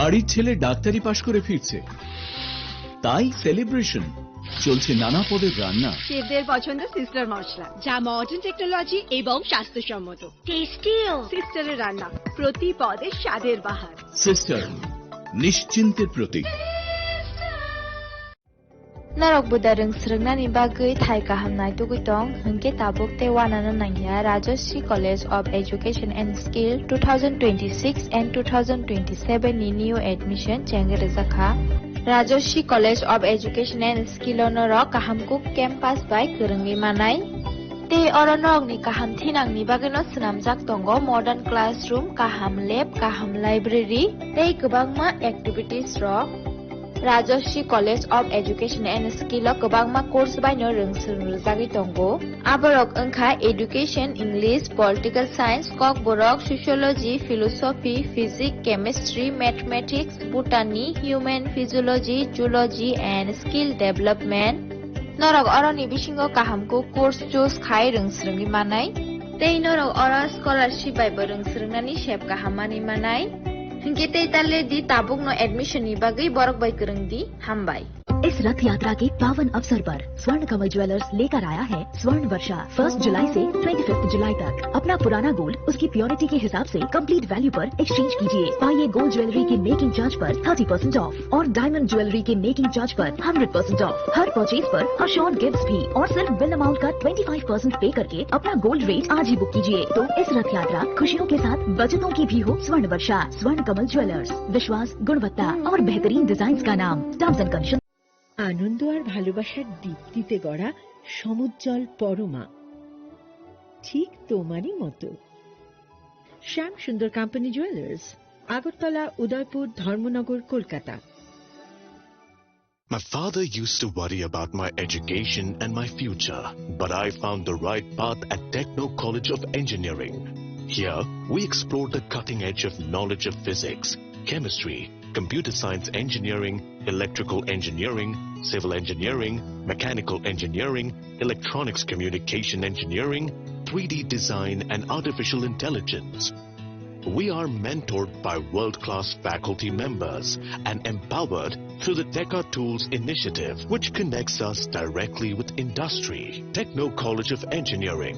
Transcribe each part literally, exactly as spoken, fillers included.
বাড়ির ছেলে ডাক্তারি পাশ করে ফিরছে, তাই সেলিব্রেশন। চলছে নানা পদের রান্না। শেফদের পছন্দ সিস্টার মশলা, যা মডার্ন টেকনোলজি এবং স্বাস্থ্যসম্মত। টেস্টিও। সিস্টারের রান্না, প্রতি পদে স্বাদের বাহার। সিস্টার, নিশ্চিন্তের প্রতীক। Norok buda rwng swrwngnani bagwi thai kaham naitugwi tong, hwnkhe tabuk tei uanano nangya Rajashree College of Education and Skill two thousand twenty-six and two thousand twenty-seven ni new admission chengwi rwjakha. Rajashree College of Education and Skill o norok kaham kuk campus bai kwrwngwi manai. Tei oro norokni kaham thinangni bagwino swnamjak tongo modern classroom, kaham lab, kaham library tei kwbangma activities rok. Rajashree College of Education and Skill o kwbangma course baino rwng swrwng rwjagwi tongo. Aborok wngkha Education, English, Political Science, Kokborok, Sociology, Philosophy, Physics, Chemistry, Mathematics, Botany, Human Physiology, Zoology and Skill Development. Norok oroni bisingo kaham kuk course choose khai rwng swrwngwi manai. Tei norok oro scholarship bai bo rwng swrwngnani sep kaham manwi manai. Hinkhe tei ta le di, tabukno admission ni bagwi borok bai kwrwng di. Hambai. इस रथ यात्रा के पावन अवसर पर स्वर्ण कमल ज्वेलर्स लेकर आया है स्वर्ण वर्षा। फर्स्ट जुलाई से ट्वेंटी फिफ्थ जुलाई तक अपना पुराना गोल्ड उसकी प्योरिटी के हिसाब से कंप्लीट वैल्यू पर एक्सचेंज कीजिए। पाइए गोल्ड ज्वेलरी के मेकिंग चार्ज पर थर्टी परसेंट ऑफ और डायमंड ज्वेलरी के मेकिंग चार्ज पर हंड्रेड परसेंट ऑफ। हर परचेज पर अश्योर्ड गिफ्ट्स भी और सिर्फ बिल अमाउंट का ट्वेंटी फ़ाइव परसेंट पे करके अपना गोल्ड रेट आज ही बुक कीजिए। तो इस रथ यात्रा खुशियों के साथ बचतों की भी हो स्वर्ण वर्षा। स्वर्ण कमल ज्वेलर्स, विश्वास, गुणवत्ता और बेहतरीन डिजाइन का नाम। Terms and condition. আনন্দ আর ভালোবাসার দীপ্তিতে গড়া সমুজ্জ্বল পরমা, ঠিক তোমারই মতো। শ্যাম সুন্দর কোম্পানি জুয়েলার্স, আগরতলা, উদয়পুর, ধর্মনগর, Kolkata. My father used to worry about my education and my future, but I found the right path at Techno College of Engineering. Here, we explore the cutting edge of knowledge of physics, chemistry, computer science engineering, electrical engineering, civil engineering, mechanical engineering, electronics communication engineering, three D design, and artificial intelligence. We are mentored by world-class faculty members and empowered through the Teka Tools initiative, which connects us directly with industry. Techno College of Engineering.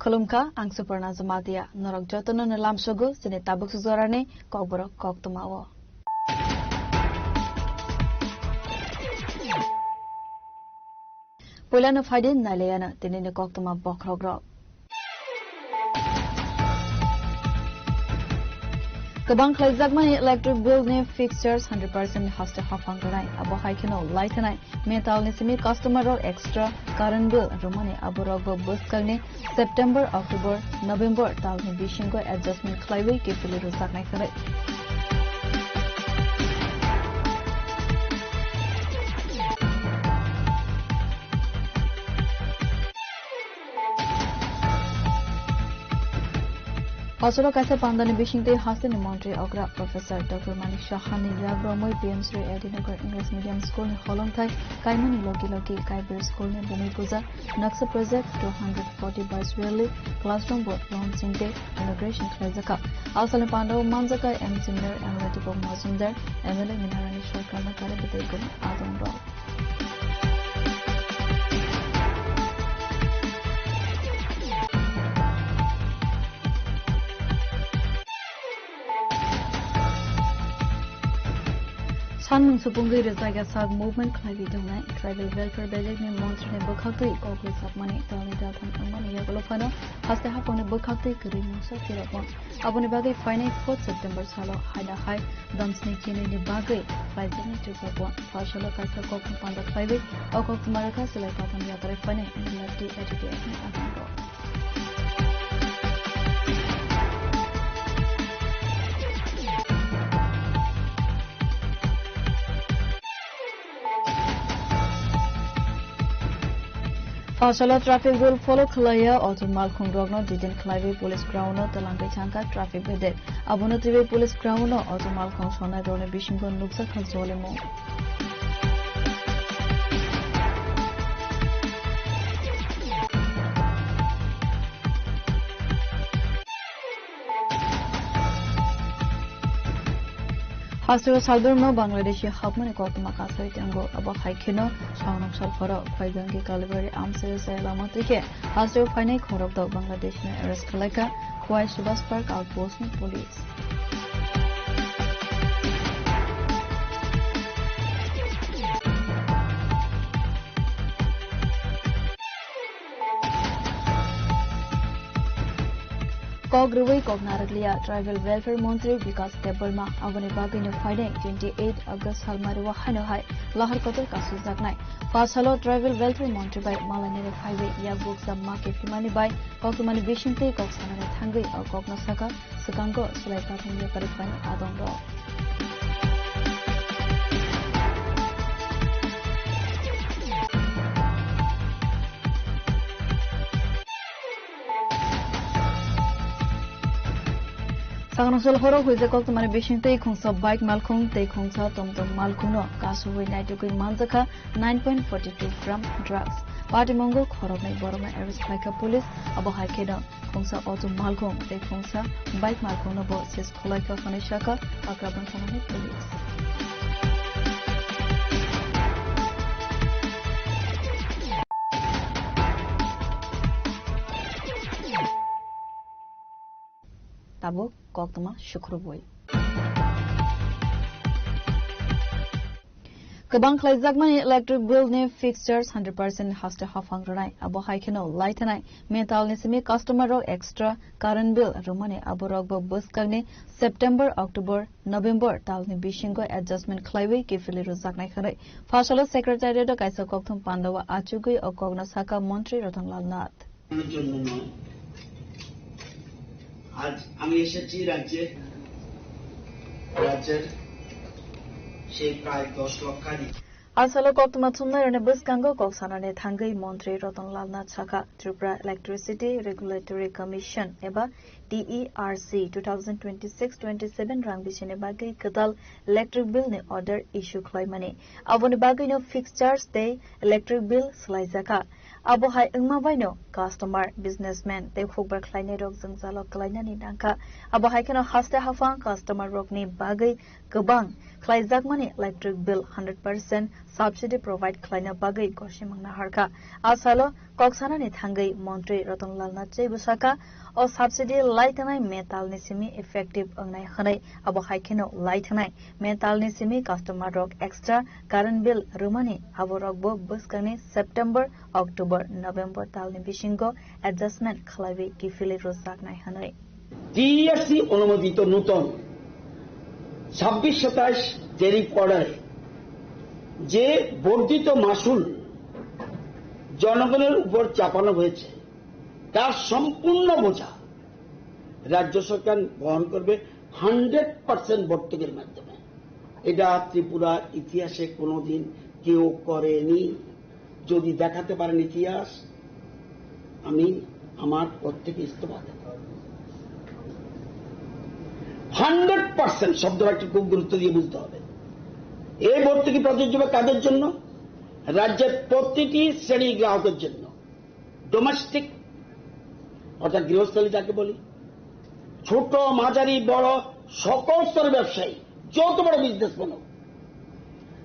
Khulumkha, ang Suparna Jamatia. Norok jotono no lamsogo chini tabuk sujorani kokborok koktwmao. Puilano phaidi nailayano tinini koktwma bokhorokrok. Kwbang khlaijakmani electric bill ni fixtures hundred percent haste haphang rwnai. Abo hai kheno lai thanai metal ni simi customer rok extra current bill rwmani aborokbo bwskangni September, October, November talni bisingo adjustment khlaiwi kiphilwi rwjaknai hwnwi. Hosoro kaisa pandani bisingtwi hasteni montri okra Professor Doctor Manik Saha ni yak romwi P M Shri A D Nagar English Medium School ni holongthai kaimani logi logi Kaibir School ni bumi puja Naksa Project two hundred forty by Swirly Classroom Board launching day inauguration khlaijaka. Asalni pandao manjaka M C Mayor M L A Deepak Majumdar, M L A Minarani Sarkarno kare bwtwi gwnang adong rok. Sanmung supungwi rwjakya sak movement khlaiwi tongnai Tribal Welfare Bejekni montrini bwkhaktwi kok rwjakmani talni daltham wngmani yagulo phano haste haphangni bwkhaktwi kwrwi mungsa phirokma. Aboni bagwi phainai fourth September salo haina hai damsni kinini bagwi khlaijaknai Tripura Bond. Phalsalo kaisa kokni panda khlaiwi o koktwma rwkha Silai Patham yakarwi phainai N L F T A T T F ni agango. Phalsalo traffic rule follow khlaiya auto malkhung rokno detain khlaiwi police ground no twlangwi thangkha traffic bedek. Abono twiwi police ground no auto malkhung sonai rokni bisingo nukjakha jolimung. Hasteo salbrumno Bangladeshi hapmani koktwma kasai tongo. Abo hai kheno sangrong salpharo Khwaigangi Kalibari Amsai Sai lama twi khe hasteo phainai khorokdok Bangladeshno arrest khlaikha Khwai Subhas Park outpost ni police. Kok rwui kok narwkliya Tribal Welfare Montri Bikas Debbarma, aboni bagwino phainai twenty eight August salmario haino hai lahar kotor kasujaknai. Phalsalo Tribal Welfare Montri bai malainirok phaiwi yakbuk jamma kephimani bai koktwmani bisingtwi kok sanani thangwi o kokno sakha, swkango Silai Patham yakarwi phainai adongrok. Sangrong sal horo huijak koktwmani bising tei khungsa bike malkhung tei khungsa tomtom malkhungno kasugwi naitugwi manjakha nine point forty two gram drugs. Patimungo khoroknwi borokno arrest khlaikha police. Abo hai kheno khungsa auto malkhung tei khungsa bike malkhungno bo seize khwlaikha hwnwi sakha Kakrabang thanani police. Tabuk koktwma sukrubwi. Kwbang khlaijakmani electric bill ni fixed charge hundred percent haste haphang rwnai. Abo hai kheno lai thanai metal ni simi customer rok extra current bill rwmani abo rok bo bwskangni September, October, November tal ni bisingo adjustment khlaiwi kiphilwi rwjaknai hwnwi Phalsalo secretariat o kaisa kokthum pandao achugwi o kokno sakha Montri Ratan Lal Nath. জন্য নয়। আজ আমি এসেছি রাজ্যে, রাজ্যের সেই প্রায় দশ লক্ষাধিক। Asalo koktwma thumnairokni bwskango kok sanani thangwi Montri Ratan Lal Nath sakha, Tripura Electricity Regulatory Commission eba T E R C two thousand twenty-six twenty-seven rang bisini bagwi kwtal electric bill ni order issue khlaimani. Aboni bagwino fixed charge tei electric bill swlaijakha. Abo hai wngma baino customer, businessman tei hukbar khlainairok jwngjalo kwlainani nangkha. Abo hai kheno haste haphang customer rokni bagwi kwbang khlaijakmani electric bill hundred percent subsidy provide khlaina bagwi gosimang naharkha. Asalo kok sanani thangwi Montri Ratan Lal Nath Chai bwsakha, o subsidy lai thanai May talni simi effective wngnai hwnwi. Abo hai kheno lai thanai May talni simi customer rok extra current bill rwmani abo rokbo bwskangni September, October, November talni bisingo adjustment khlaiwi kiphilwi rwjaknai hwnwi. টিইআরসি অনুমোদিত নতুন ছাব্বিশ সাতাশ ট্যারিফ অর্ডারে যে বর্ধিত মাশুল জনগণের উপর চাপানো হয়েছে, তার সম্পূর্ণ বোঝা রাজ্য সরকার বহন করবে হান্ড্রেড পার্সেন্ট ভর্তুকির মাধ্যমে। এটা ত্রিপুরার ইতিহাসে কোনোদিন কেউ করেনি। যদি দেখাতে পারেন ইতিহাস, আমি আমার পদ থেকে ইস্তফা দেব। হান্ড্রেড পার্সেন্ট শব্দটা একটু খুব গুরুত্ব দিয়ে বুঝতে হবে। এই ভর্তুকি প্রযোজ্য হবে কাদের জন্য? রাজ্যের প্রতিটি শ্রেণীর গ্রাহকের জন্য। ডোমেস্টিক, অর্থাৎ গৃহস্থলী যাকে বলি, ছোট, মাঝারি, বড়, সকল স্তরের ব্যবসায়ী, যত বড় বিজনেসম্যান হোক,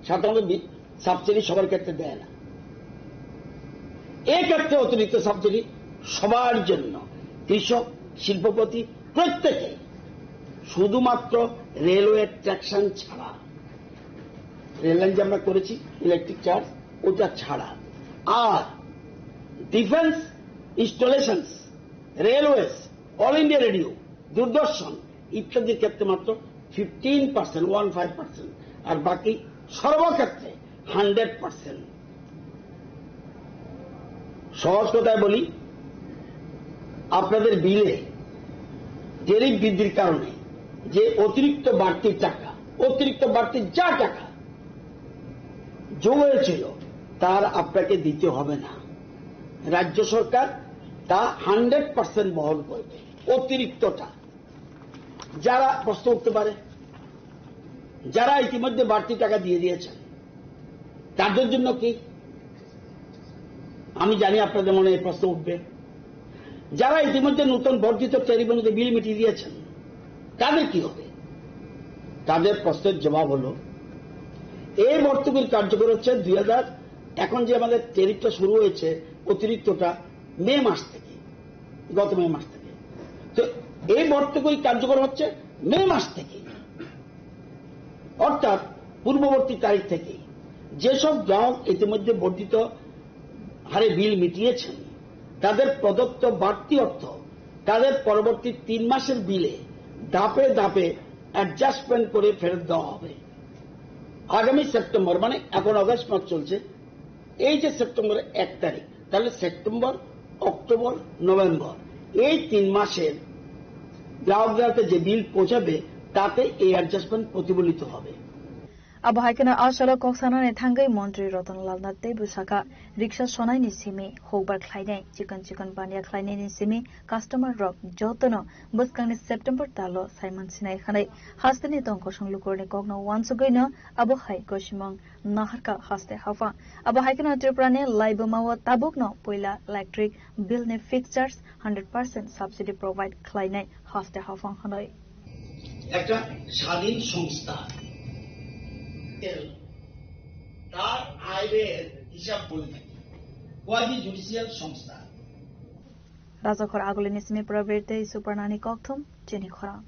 সাধারণত বি-, সাবসিডি সবার ক্ষেত্রে দেয় না। এক্ষেত্রে অতিরিক্ত সাবসিডি সবার জন্য, কৃষক, শিল্পপতি, প্রত্যেকে, শুধুমাত্র রেলওয়ে ট্র্যাকশন ছাড়া। রেল লাইন যে আমরা করেছি, ইলেকট্রিক চার্জ, ওটা ছাড়া। আর defence installations, railways, All India Radio, Doordarshan ইত্যাদির ক্ষেত্রে মাত্র fifteen percent, one five percent, আর বাকি সর্বক্ষেত্রে হান্ড্রেড পার্সেন্ট। সহজ কথায় বলি, আপনাদের বিলে ট্যারিফ বৃদ্ধির কারণে যে অতিরিক্ত বাড়তি টাকা, অতিরিক্ত বাড়তি যা টাকা যোগ হয়েছিল, তার আপনাকে দিতে হবে না। রাজ্য সরকার তা হান্ড্রেড পার্সেন্ট বহন করবে, অতিরিক্তটা। যারা প্রশ্ন উঠতে পারে, যারা ইতিমধ্যে বাড়তি টাকা দিয়ে দিয়েছেন, তাদের জন্য কি? আমি জানি আপনাদের মনে এই প্রশ্ন উঠবে। যারা ইতিমধ্যে নতুন বর্ধিত ট্যারিফ অনুযায়ী বিল মিটিয়ে দিয়েছেন, তাদের কি হবে? তাদের প্রশ্নের জবাব হলো, এই ভর্তুকির কার্যকর হচ্ছে দুই হাজার, এখন যে আমাদের ট্যারিফটা শুরু হয়েছে অতিরিক্তটা মে মাস থেকে, গত মে মাস থেকে। তো এই ভর্তুকি কার্যকর হচ্ছে মে মাস থেকে, অর্থাৎ পূর্ববর্তী তারিখ থেকে। যেসব গ্রাহক ইতিমধ্যে বর্ধিত হারে বিল মিটিয়েছেন, তাদের প্রদত্ত বাড়তি অর্থ তাদের পরবর্তী তিন মাসের বিলে ধাপে ধাপে অ্যাডজাস্টমেন্ট করে ফেরত দেওয়া হবে। আগামী সেপ্টেম্বর, মানে এখন অগস্ট মাস চলছে, এই যে সেপ্টেম্বরের এক তারিখ, তাহলে সেপ্টেম্বর, অক্টোবর, নভেম্বর, এই তিন মাসের গ্রাহকদের হাতে যে বিল পৌঁছাবে, তাতে এই অ্যাডজাস্টমেন্ট প্রতিফলিত হবে। Abo hai kheno a salo kok sanani thangwi montri Ratan Lal Nath teibo sakha, riksa sonaini simi hokbar khlainai, chikon chikon baniya khlainaini simi customer rok jotono bwskangni September talo saiman sinai hwnwi hasteni tong kosong lukurni kokno uansugwino abo hai gosimung naharkha haste haphang. Abo hai kheno Tripurani laibumao tabukno puila electric bill ni fixtures hundred percent subsidy provide khlainai haste haphang hwnwi. একটা স্বাধীন সংস্থা, তার আয় ব্যয়ের হিসাব বলে থাকে, quasi judicial সংস্থা। Rajakhor agulini simi Prabir tei Suparnani kokthum chini khorang.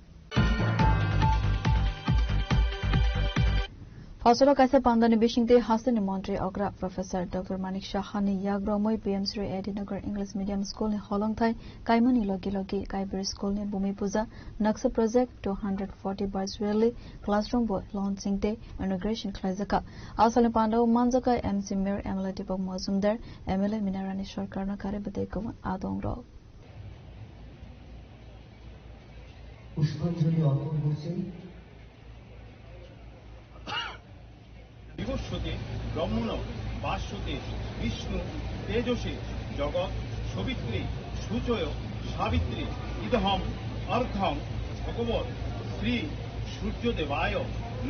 Phasalo kaisa pandani bisingtwi hasteni montri okra Professor Doctor Manik Saha ni yagromwi P M Shri A D Nagar English Medium School ni holongthai kaimani logi logi Kaibri School ni Bhumi Puja Naksa Project two hundred forty Virtually Classroom bo launching tei inauguration khlaijakha. Asalni pandao manjakha M C Mir, M L A Deepak Majumdar, M L A Minarani Sarkarno kare bwtwi kwbang adongrok. পুষ্পাঞ্জলি অর্পণ করছেন। বিভস্বতে ব্রহ্মণ ভাস্বতে বিষ্ণু তেজসে জগৎ সবিত্রে সূচয় সাবিত্রে ইদহম অর্ঘ্যং ভগবত শ্রী সূর্যদেবায়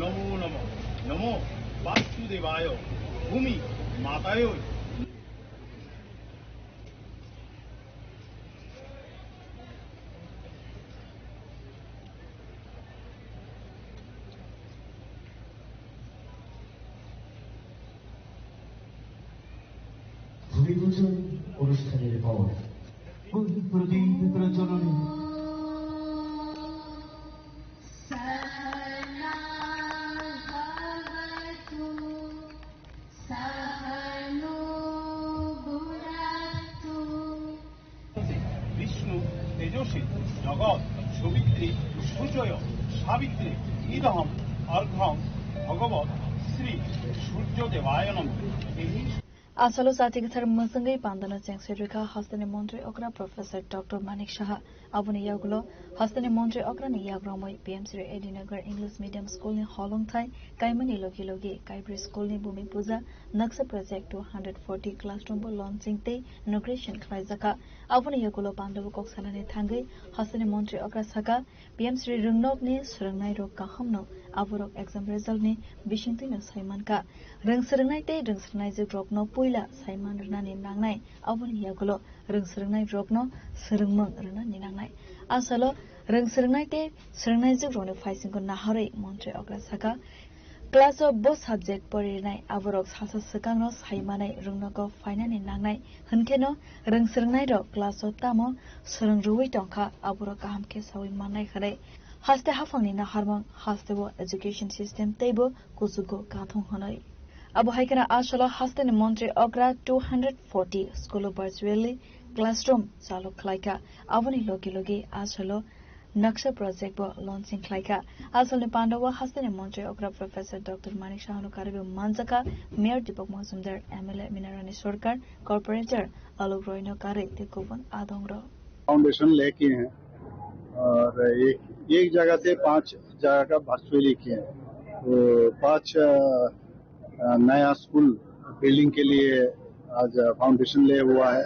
নমো নমঃ। নমো বাস্তুদেবায় ভূমি মাতায়। ভূমি পূজন অনুষ্ঠানের পর প্রদীপ প্রজ্বলন। বিষ্ণু তেজসে জগৎ সবিত্রে সূচয় সাবিত্রে ইদহম অর্ঘ্যং ভগবত শ্রী সূর্য দেবায় নমঃ। Asalo chati kwthar mwswngwi pandano chengse rwkha hasteni montri okra Professor Doctor Manik Saha. Aboni yagulo hasteni montri okrani yagromwi P M Shri A D Nagar English Medium School ni holongthai kaimani logi logi Kaibri School ni Bhumi Puja Naksha Project two hundred forty classroom bo launching tei inauguration khlaijakha. Aboni yagulo pandabo kok sanani thangwi hasteni montri okra saka, P M Shri Rwngnokni swrwngnairok kahamno aborok exam resultni bisingtwino saimankha. Rwng swrwngnai tei rwng swrwngnaijwkrokno puila saiman rwnani nangnai, aboni yagulo rwng swrwngnairokno swrwngmung rwnani nangnai. Asalo rwng swrwngnai tei swrwngnaijwkrokni phaisingo naharwi montri okra saka, class o bo subject poririnai aborok sasa swkangno saimanai rwngnogo phainani nangnai. Hwnkheno rwng swrwngnairok class o tamo swrwng rwui tongkha, aborok kaham khe saui mannai khanai. Haste haphangni naharmung, haste o education system teibo kuchugo kathung hwnwi. Abo hai kheno asalo hasteni montri okra two hundred forty school o virtually classroom chalu khlaikha. Aboni logi logi asalo Naksha project bo launching khlaikha. Asalni pandao hasteni montri okra Professor Doctor Manik Saha no karwi manjakha, Mayor Deepak Majumdar, M L A Minarani Sarkar, Corporator Alok Roy no karwi tei kubun adongrok. Foundation लेके हैं और एक एक जगह से पांच जगह का वर्चुअली किए हैं। तो पांच अ, अ, नया स्कूल बिल्डिंग के लिए आज फाउंडेशन ले हुआ है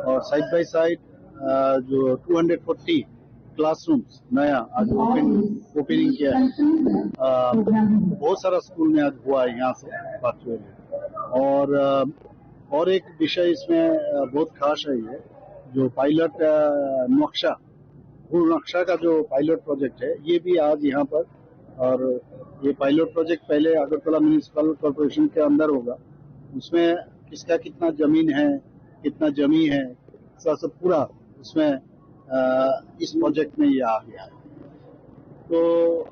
और साइड बाय साइड जो टू हंड्रेड फोर्टी क्लासरूम्स नया आज ओपन ओपनिंग किया है। अ, बहुत सारा स्कूल में आज हुआ है यहाँ से वर्चुअली। और अ, और एक विषय इसमें अ, बहुत खास है, ये जो पायलट अ, नक्शा, भू नक्शा का जो पायलट प्रोजेक्ट है, ये भी आज यहाँ पर, और ये पायलट प्रोजेक्ट पहले अगरतला म्युनिसिपल कॉरपोरेशन के अंदर होगा, उसमें किसका कितना जमीन है, कितना जमी है, ऐसा सब पूरा उसमें अ, इस प्रोजेक्ट में ये आ गया है। तो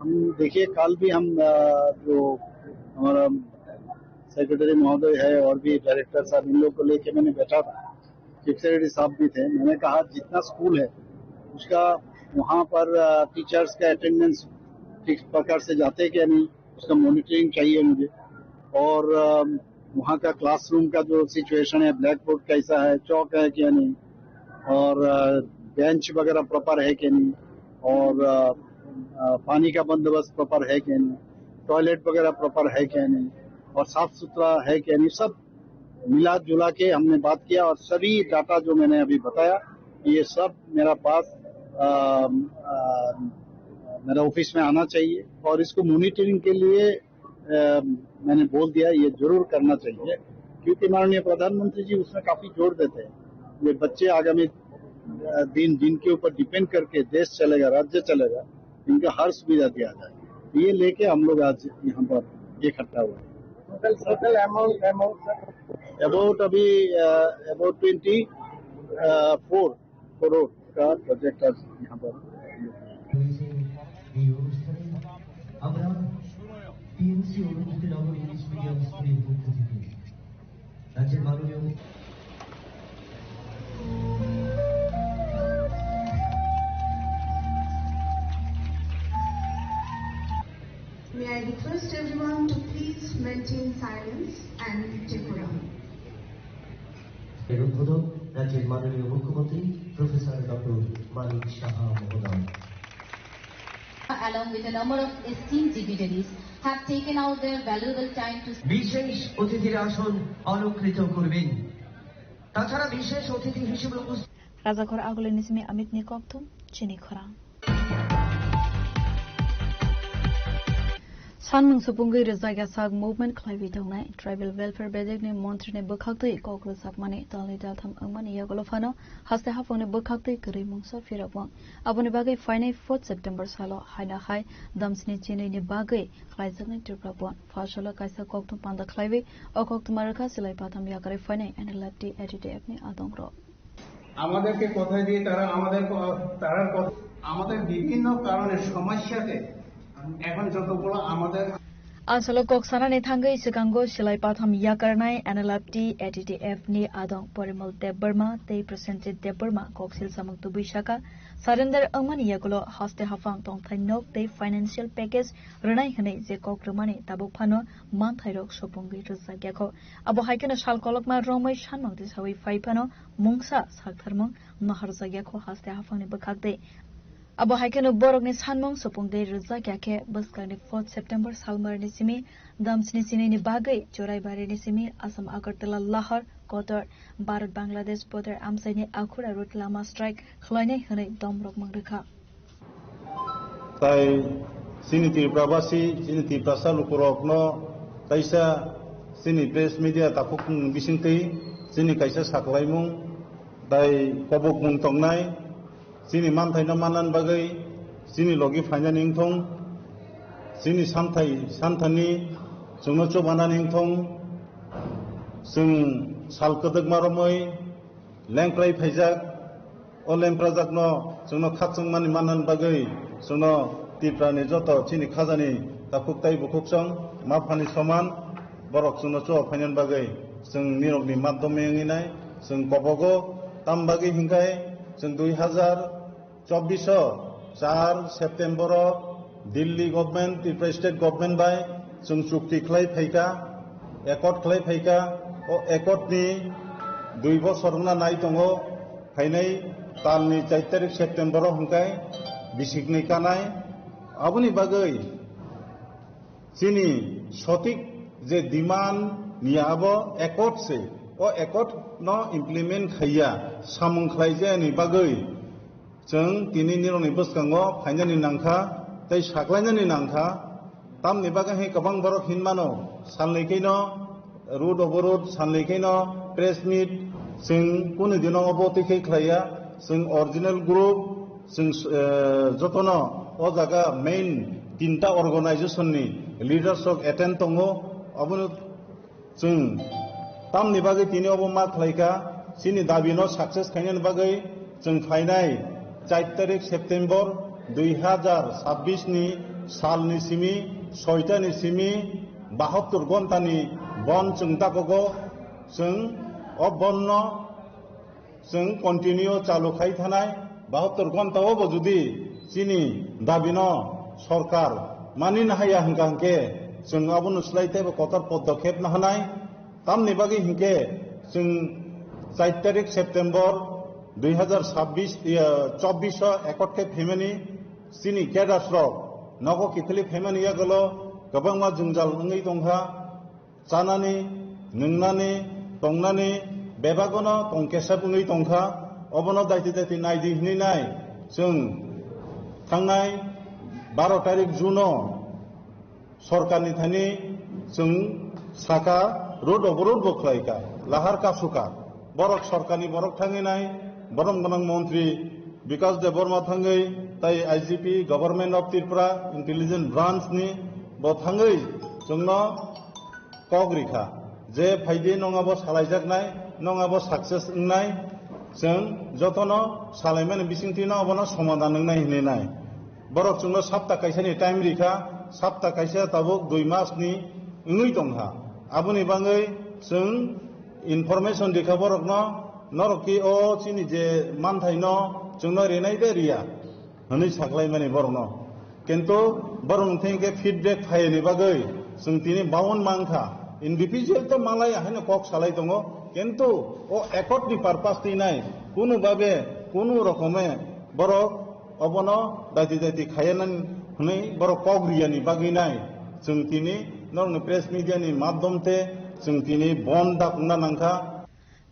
हम देखिए, कल भी हम अ, जो हमारा सेक्रेटरी महोदय है और भी डायरेक्टर साहब, इन लोग को लेके मैंने बैठा था, चीफ सेक्रेटरी साहब भी थे। मैंने कहा जितना स्कूल है उसका वहाँ पर अ, टीचर्स का अटेंडेंस ठीक प्रकार से जाते क्या नहीं, उसका मॉनिटरिंग चाहिए मुझे। और अ, वहाँ का क्लासरूम का जो सिचुएशन है, ब्लैक बोर्ड कैसा है, चौक है क्या नहीं, और अ, बेंच वगैरह प्रॉपर है क्या नहीं, और अ, अ, पानी का बंदोबस्त प्रॉपर है क्या नहीं, टॉयलेट वगैरह प्रॉपर है क्या नहीं, और साफ सुथरा है क्या नहीं, सब मिला जुला के हमने बात किया और सभी डाटा जो मैंने अभी बताया, ये सब मेरा पास अ, अ, मेरा ऑफिस में आना चाहिए और इसको मॉनिटरिंग के लिए अ, मैंने बोल दिया, ये जरूर करना चाहिए, क्योंकि माननीय प्रधानमंत्री जी उसमें काफी जोर देते हैं। ये बच्चे आगामी अ, दिन जिनके ऊपर डिपेंड करके देश चलेगा, राज्य चलेगा, इनका हर सुविधा दिया जाए। ये लेके हम लोग आज यहाँ पर इकट्ठा हुए हैं। Total, total amount, amount, sir? About अभी, अ, about ट्वेंटी फ़ोर करोड़ का प्रोजेक्ट आज यहाँ पर। এই অনুষ্ঠানে আমরা টিএমসি অনুভূতি নগর ইংলিশ মিডিয়াম স্কুলের পক্ষ থেকে রাজ্যের মাননীয় May I request everyone to please maintain silence and decorum. এর উদ্বোধক রাজ্যের মাননীয় মুখ্যমন্ত্রী প্রফেসর ডক্টর মানিক সাহা মহোদয়। Along with a number of esteemed dignitaries, have taken out their valuable time to বিশেষ অতিথির আসন অলংকৃত করবেন। তাছাড়া বিশেষ অতিথি হিসেবে উপস্থিত Rajakhor agulini simi Amit ni kokthum, chini khorang. Sanmung supungwi rwjak yasak movement khlaiwi tongnai Tribal Welfare Bedekni montrini bwkhaktwi kok rwjakmani talni daltham wngmani yagulo phano haste haphangni bwkhaktwi kwrwi mungsa phirokmung. Aboni bagwi phainai fourth September salo haina hai damsni chinwini bagwi khlaijaknai Tripura Bon. Phasalo kaisa kokthum panda khlaiwi o kokthuma rwkha silai patham yakarwi phainai N L F T A T T F ni adongrok. আমাদেরকে কথা দিয়ে তারা আমাদের ক-, তারার কথা, আমাদের বিভিন্ন কারণে সমস্যাতে এখন যতগুলো আমাদের Asalo kok sanani thangwi swkango silai patham yakarnai N L F T A T T F ni adong Porimol Debbarma tei Prosenjit Debbarma kok silsamung tubui saka Surrender wngmani yagulo haste haphang tongthai nok tei financial package rwnai hwnwi je kok rwmani tabuk phano manthairok supungwi rwjakya kho. Abo hai kheno sal kolokma romwi sanmang tisawi phai phano mungsa saktharmung naharjakya kho haste haphangni bwkhak tei. Abo hai kheno borokni sanmung supungwi rwjakya khe bwskangni fourth September salmarni simi damsni sinini bagwi Choraibarini simi Assam Agartala Lahar Kotor Bharat Bangladesh border amchaini Akhura route lama strike khlainai hwnwi domrok mangrwkha. Tai chini Tripura basi, chini Tiprasa lukurokno kaisa chini press media takhuk bisingtwi chini kaisa saklaimung tai kobokmung tongnai. Chini manthaino manna bagwi chini logi phainani wngthung, chini samthai santhani chwngno chubanani wngthung, chwng sal kwdwkma romwi lengkrai phaijak, o lengprajakno chwngno khakchangmani manna bagwi chwngno Tiprani joto chini khajani takhuk tai bukhuksong ma phani soman borok chwngno chuba phainani bagwi chwng nirokni madhyome wngwi nai chwng kobogo. Tam bagwi hinkhai chwng dui hazar chobbish o char September o Delhi government, Tripura state government bai chwng chukti khlai phaikha, accord khlai phaikha. O accord ni dui bosor wngna nai tongo, phainai talni char tarik September o hwnkhai bisikni kanai. Aboni bagwi chini sotik je demand niya abo accord se, o accord no implement khaiya, samung khlaijani bagwi chwng tini nirokni bwskango phainani nangkha tei saklainani nangkha. Tamni bagwi hai kwbang borok hinmano salni khaino road oborod, salni khaino press meet, chwng kunu dino obo twi khe khlaiya. Chwng original group, chwng, eh, jotono o jaga main tinta organization ni leaders rok attend tongo. Abono chwng tamni bagwi tini obo ma khlaikha, chini dabino success khainani bagwi chwng phainai char tarik September dui hazar chabbish ni salni simi soita ni simi bahattor ghonta ni bon chwng dakogo. Chwng o bon no chwng continue chalu khai thanai, bahattor ghonta o bo jodi chini dabino sorkar mani nahaya hwnkha hwnkhe chwng abono slai teibo kotor podokhep nahanai. Tamni bagwi hwnkhe chwng char tarik September dui hazar chabbish, iya, chobbish o accord khe phaimani chini cadres rok nogo kiphilwi phaimani yagulo kwbangma jwngjal wngwi tongkha. Chanani, nwngnani, tongnani bebagono tongkesep wngwi tongkha. Obono daiti daiti naidi hinwi nai chwng thangnai baro tarik June o sorkarni thani chwng saka road oborod bo khlaikha, lahar kasukha. Borok sorkarni borok thangwi nai, borom gwnang montri Bikash Debbarma thangwi tai I G P, Government of Tripura Intelligence Branch ni bo thangwi chwngno kok rikha je phaidi nwng abo salaijaknai, nwng abo success wngnai, chwng jotono salaimani bisingtwino abono somadhan wngnai hinwi nai. Borok chwngno sapta kaisani time rikha, sapta kaisa tabuk dui mas ni wngwi tongkha. Aboni bagwi chwng information rikha borokno, norok ki o chini je manthaino chwngno rinai de riya hwnwi saklaimani borokno. Kintu borok wngthang khe feedback phaiyani bagwi chwng tini baon mankha. Individual to malai haino kok salai tongo, kintu o accord ni purpose twi nai kunu babe kunu rokome borok obono daiti daiti khaiya nang hwnwi borok kok riyani bagwi nai chwng tini norokni press media ni madhyom te chwng tini bon dakungna nangkha.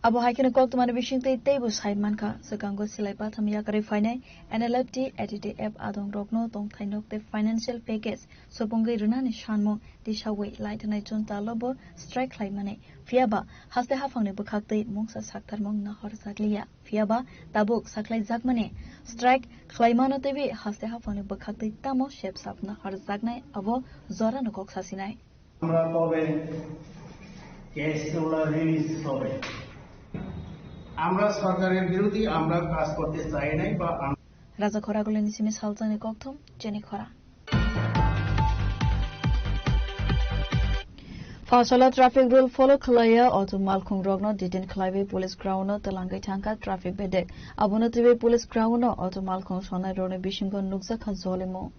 Abo hai kheno koktwmani bisingtwi teibo sai mankha, swkango silai patham yakarwi phainai N L F T, A T T F adongrokno tongthai nok tei financial package supungwi rwnani sanmung tisawi laithanai June talo bo strike khlaimani. Phiyaba haste haphangni bwkhaktwi mungsa saktharmung nahorjakliya. Phiyaba tabuk saklaijakmani strike khlaimano teiwi haste haphangni bwkhaktwi tamo sepsap nahorjaknai abo jorano kok sasinai. আমরা কবে কেসগুলো রিলিজ হবে? আমরা সরকারের বিরোধী আমরা কাজ করতে চাই নাই বা আম- Raja Khoragulini simi salchangni kokthum chini khora. Asalo traffic rule follow khlaiya auto malkhung rokno detain khlaiwi police ground no twlangwi thangkha traffic bedek. Abono twiwi police ground no auto malkhung sonai rokni bisingo nukjakha jolimung.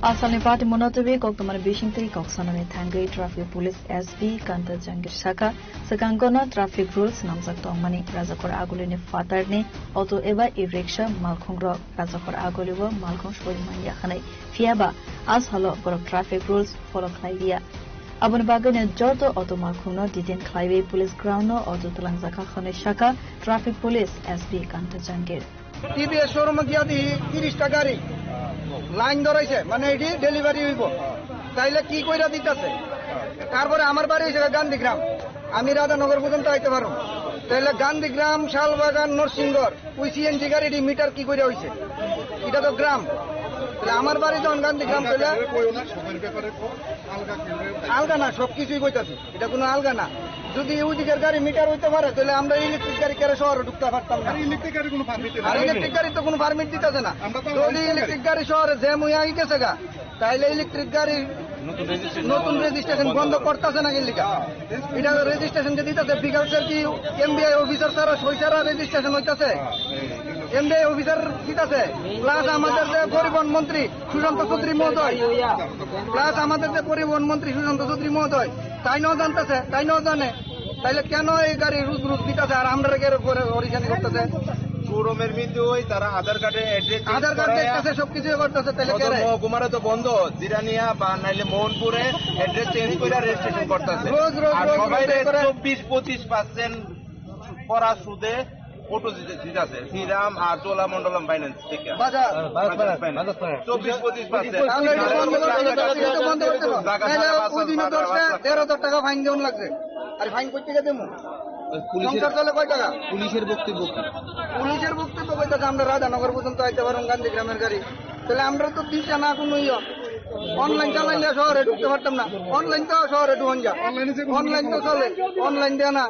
Asalni pati monotwi koktwmani bisingtwi kok sanani thangwi traffic police S P Kanta Jangir sakha, swkangkona traffic rules namjak tongmani Rajakhor Agulini phatarni auto eba e-rickshaw malkhungrok Rajakhor Agulio malkhung soi manya hwnwi, phiyaba asalo borok traffic rules follow khlai liya. Aboni bagwino joto auto malkhungno detain khlaiwi police ground no auto twlangjakha hwnwi sakha traffic police S P Kanta Jangir. T V S showroom-o giya di tiris ta gari line doraise, mane edi delivery hoibo. Taile ki koira ditase? Tarpore amar bari hoise Gandhigram, ami Radhanagar porjonto aite paro. Taile Gandhigram, Shalbagan, Norsinghor, oi C N G gari di meter ki koira hoise? Eta to gram. Taile amar bari jokhon Gandhigram, taile alga na, sobkisui koitase. Eta kono alga na. Jodi oi dikar gari meter oito pare, taile amra electric gari kere shohore dhukte partam na. Ar electric gari kono permit dena. Ar electric gari to kono permit ditase na. Amra to jodi electric gari shohore jam oi agi gese ga, taile electric gari notun registration bondo kortase na ki lega? Eta registration je ditase, bigal ser ki M B I officer sara, soi sara registration oitase. M B I officer ditase. Plus amader je poribahon montri Sushanta Chaudhary mohodoy, plus amader je poribahon montri Sushanta Chaudhary mohodoy, tai no jantase, tai no jane, taile keno ei gari rus rus ditase ar amrare kere pore orisani kortase? Showroom-er bidui tara Aadhaar card-e address change Aadhaar card kore, dektase, sobkichu kortase, taile sodor kere? Mohkumare to bondo, Jirania ba naile Mohanpur-e address change kore registration kortase. Roj, roj, ar roj, sobai roj re kore. Chobbish pochish percent pora sude auto dite, dite ashe, Shriram ar Cholamandalam Finance theke. Bajaj. Bajaj Finance. Bajaj Finance. Chobbish pochish percent. Tahle eta bondo korte hobe, eta bondo korte hobe. Naile oi dine dosh ta, dero hajar taka fine deon lagbe. Are fine koi theke demo? Police-er, songsar chole koi taka? Police-er boktobbo ki? Police-er boktobbo hoitase amra Radhanagar porjonto aite parong Gandhigram-er gari. Tahle amra to disha na kono iyo. Online chalaile shohore dhukte partam na. Online to shohore dhuka jai. Online to chole, online de na.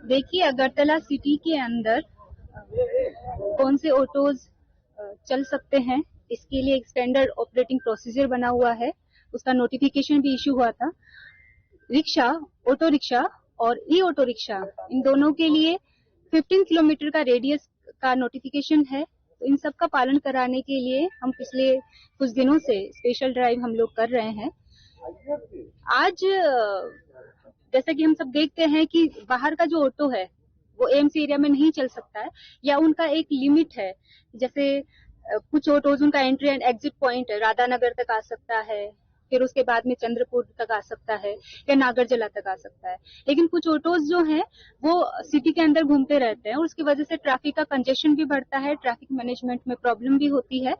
देखिए, अगरतला सिटी के अंदर कौन से ऑटोज, अ, चल सकते हैं, इसके लिए एक स्टैंडर्ड ऑपरेटिंग प्रोसीजर बना हुआ है, उसका नोटिफिकेशन भी इशू हुआ था। रिक्शा, ऑटो रिक्शा और ई ऑटो रिक्शा, इन दोनों के लिए फिफ्टीन किलोमीटर का रेडियस का नोटिफिकेशन है। तो इन सब का पालन कराने के लिए हम पिछले कुछ दिनों से स्पेशल ड्राइव हम लोग कर रहे हैं। आज, अ, जैसा कि हम सब देखते हैं कि बाहर का जो ऑटो है, वो एम्स एरिया में नहीं चल सकता है, या उनका एक लिमिट है। जैसे, अ, कुछ ऑटोज, उनका एंट्री एंड एग्जिट पॉइंट है, राधानगर तक आ सकता है, फिर उसके बाद में चंद्रपुर तक आ सकता है या नागरजला तक आ सकता है। लेकिन कुछ ऑटोज जो हैं, वो सिटी के अंदर घूमते रहते हैं और उसकी वजह से ट्रैफिक का कंजेशन भी बढ़ता है, ट्रैफिक मैनेजमेंट में प्रॉब्लम भी होती है।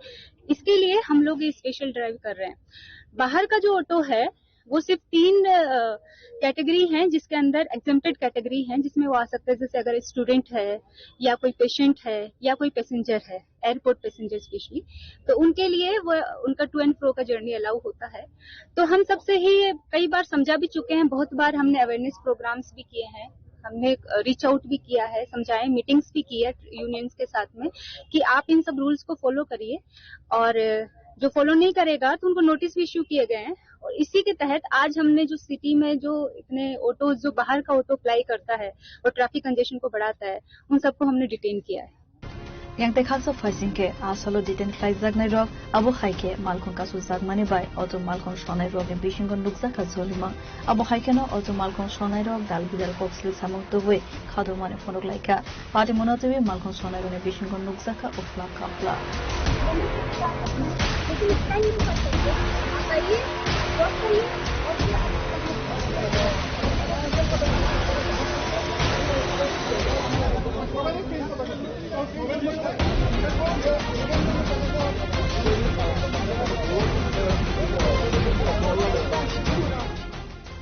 इसके लिए हम लोग ये स्पेशल ड्राइव कर रहे हैं। बाहर का जो ऑटो है, वो सिर्फ तीन, अ, कैटेगरी हैं जिसके अंदर एग्जेम्प्टेड कैटेगरी हैं, जिसमें वो आ सकते हैं, जैसे अगर स्टूडेंट है या कोई पेशेंट है या कोई पैसेंजर है, एयरपोर्ट पैसेंजर स्पेशली, तो उनके लिए वो, उनका टू एंड फ्रो का जर्नी अलाउ होता है। तो हम सबसे ही कई बार समझा भी चुके हैं, बहुत बार हमने अवेयरनेस प्रोग्राम्स भी किए हैं, हमने, अ, रीच आउट भी किया है, समझाए, मीटिंग्स भी की है यूनियंस के साथ में कि आप इन सब रूल्स को फॉलो करिए, और, अ, जो फॉलो नहीं करेगा तो उनको नोटिस भी इशू किए गए हैं। और इसी के तहत आज हमने जो सिटी में जो इतने ऑटोज, जो बाहर का ऑटो अप्लाई करता है और ट्रैफिक कंजेशन को बढ़ाता है, उन सबको हमने डिटेन किया है। Yang tei khaksa phaising khe asalo detain khlaijaknai rok, abo hai khe malkhung kasu jakmani bai auto malkhung sonai rokni bisingo nukjakha jolimung. Abo hai kheno auto malkhung sonai rok dal bidal kok sri samung tubui khadomani phunuk laikha. Pati monotwi malkhung sonai rokni bisingo nukjakha uphla kapla.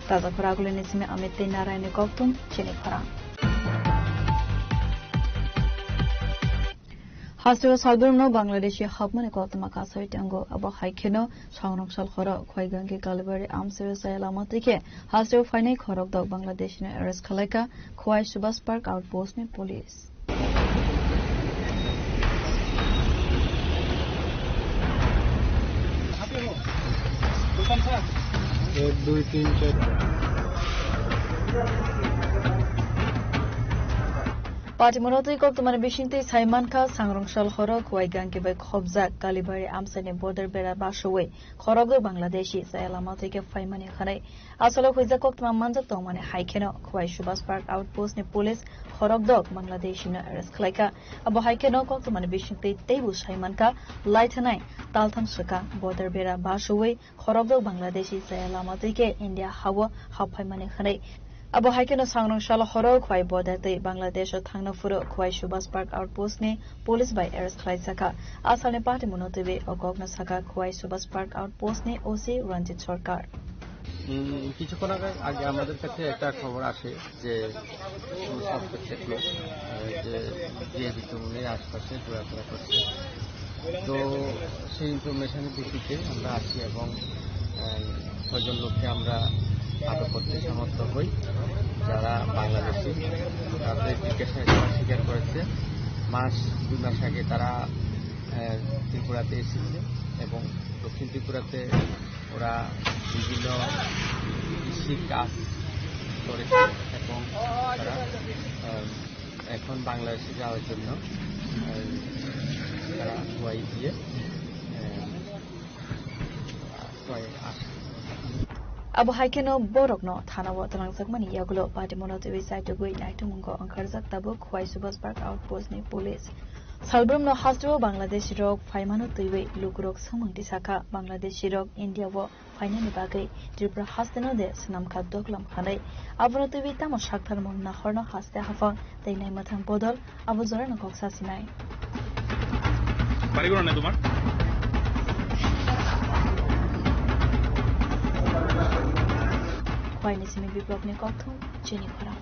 Taja khorang agulini simi Amit tei Narayanni kokthum chini khorang. Hasteo salbrumno Bangladeshi hapmani koktwma kasai tongo. Abo hai kheno sangrong sal horo Khwai Gange Kalibari amsero chaya lama twi khe hasteo phainai khorokdok Bangladeshino arrest khwlaikha Khwai Subhas Park outpost ni police. এক, দুই, তিন, চার। Patimono twi koktwmani bisingtwi sai mankha, sangrong sal horo Khwai Gange bai khopjak Kalibari amchaini border bera basowi khorokdok Bangladeshi chaya lama twi khe phaimani hwnwi. Asolo huijak koktwma manjak tongmani hai kheno Khwai Subhas Park outpost ni police khorokdok Bangladeshi no arrest khwlaikha. Abo hai kheno koktwmani bisingtwi teibo sai mankha, laithanai taltham swkang border bera basowi khorokdok Bangladeshi chaya lama twi khe India hao hap phaimani hwnwi. Abo hai kheno sangrong salo horo Khwai border twi Bangladesh o thangna phuru Khwai Subhas Park outpost ni police bai arrest khwlaijakha. Asalni patimono twiwi o kokno sakha Khwai Subhas Park outpost ni O C Ranjit Sarkar. উম, কিছুক্ষণ আগে, আগে আমাদের কাছে একটা খবর আসে যে কোনো সাসপেক্টেড লোক, আহ, যে বিএবি চৌমুহনীর আশপাশে ঘোরাফেরা করছে। তো সেই ইনফরমেশনের ভিত্তিতে আমরা আসি এবং, আহ, ছয়জন লোককে আমরা আটক করতে সমর্থ হই, যারা বাংলাদেশি। তাদের জিজ্ঞাসায় তারা স্বীকার করেছে মাস, দুই মাস আগে তারা, আহ, ত্রিপুরাতে এসেছে এবং দক্ষিণ ত্রিপুরাতে ওরা বিভিন্ন কৃষি কাজ করেছে এবং তারা, আহ, এখন বাংলাদেশে যাওয়ার জন্য, আহ, তারা খোয়াই দিয়ে, আহ, খোয়াই আসে। Abo hai kheno borokno thanao twlangjakmani yagulo patimono twiwi chaitugwi naitukmungo wngkharjak tabuk Khwai Subhas Park outpost ni police. Salbrumno hasteo Bangladeshi rok phaimano twiwi lukurok swngmung tisakha, Bangladeshi rok India o phainani bagwi Tripura hasteno de swnamkha doklam hwnwi. Abono twiwi tamo sakthar mung nahorno haste haphang tei naimwthang bodol abo jorano kok sasinai. বাড়ি কোন তোমার? Khwaini simi Biplobni kokthum chini khorang.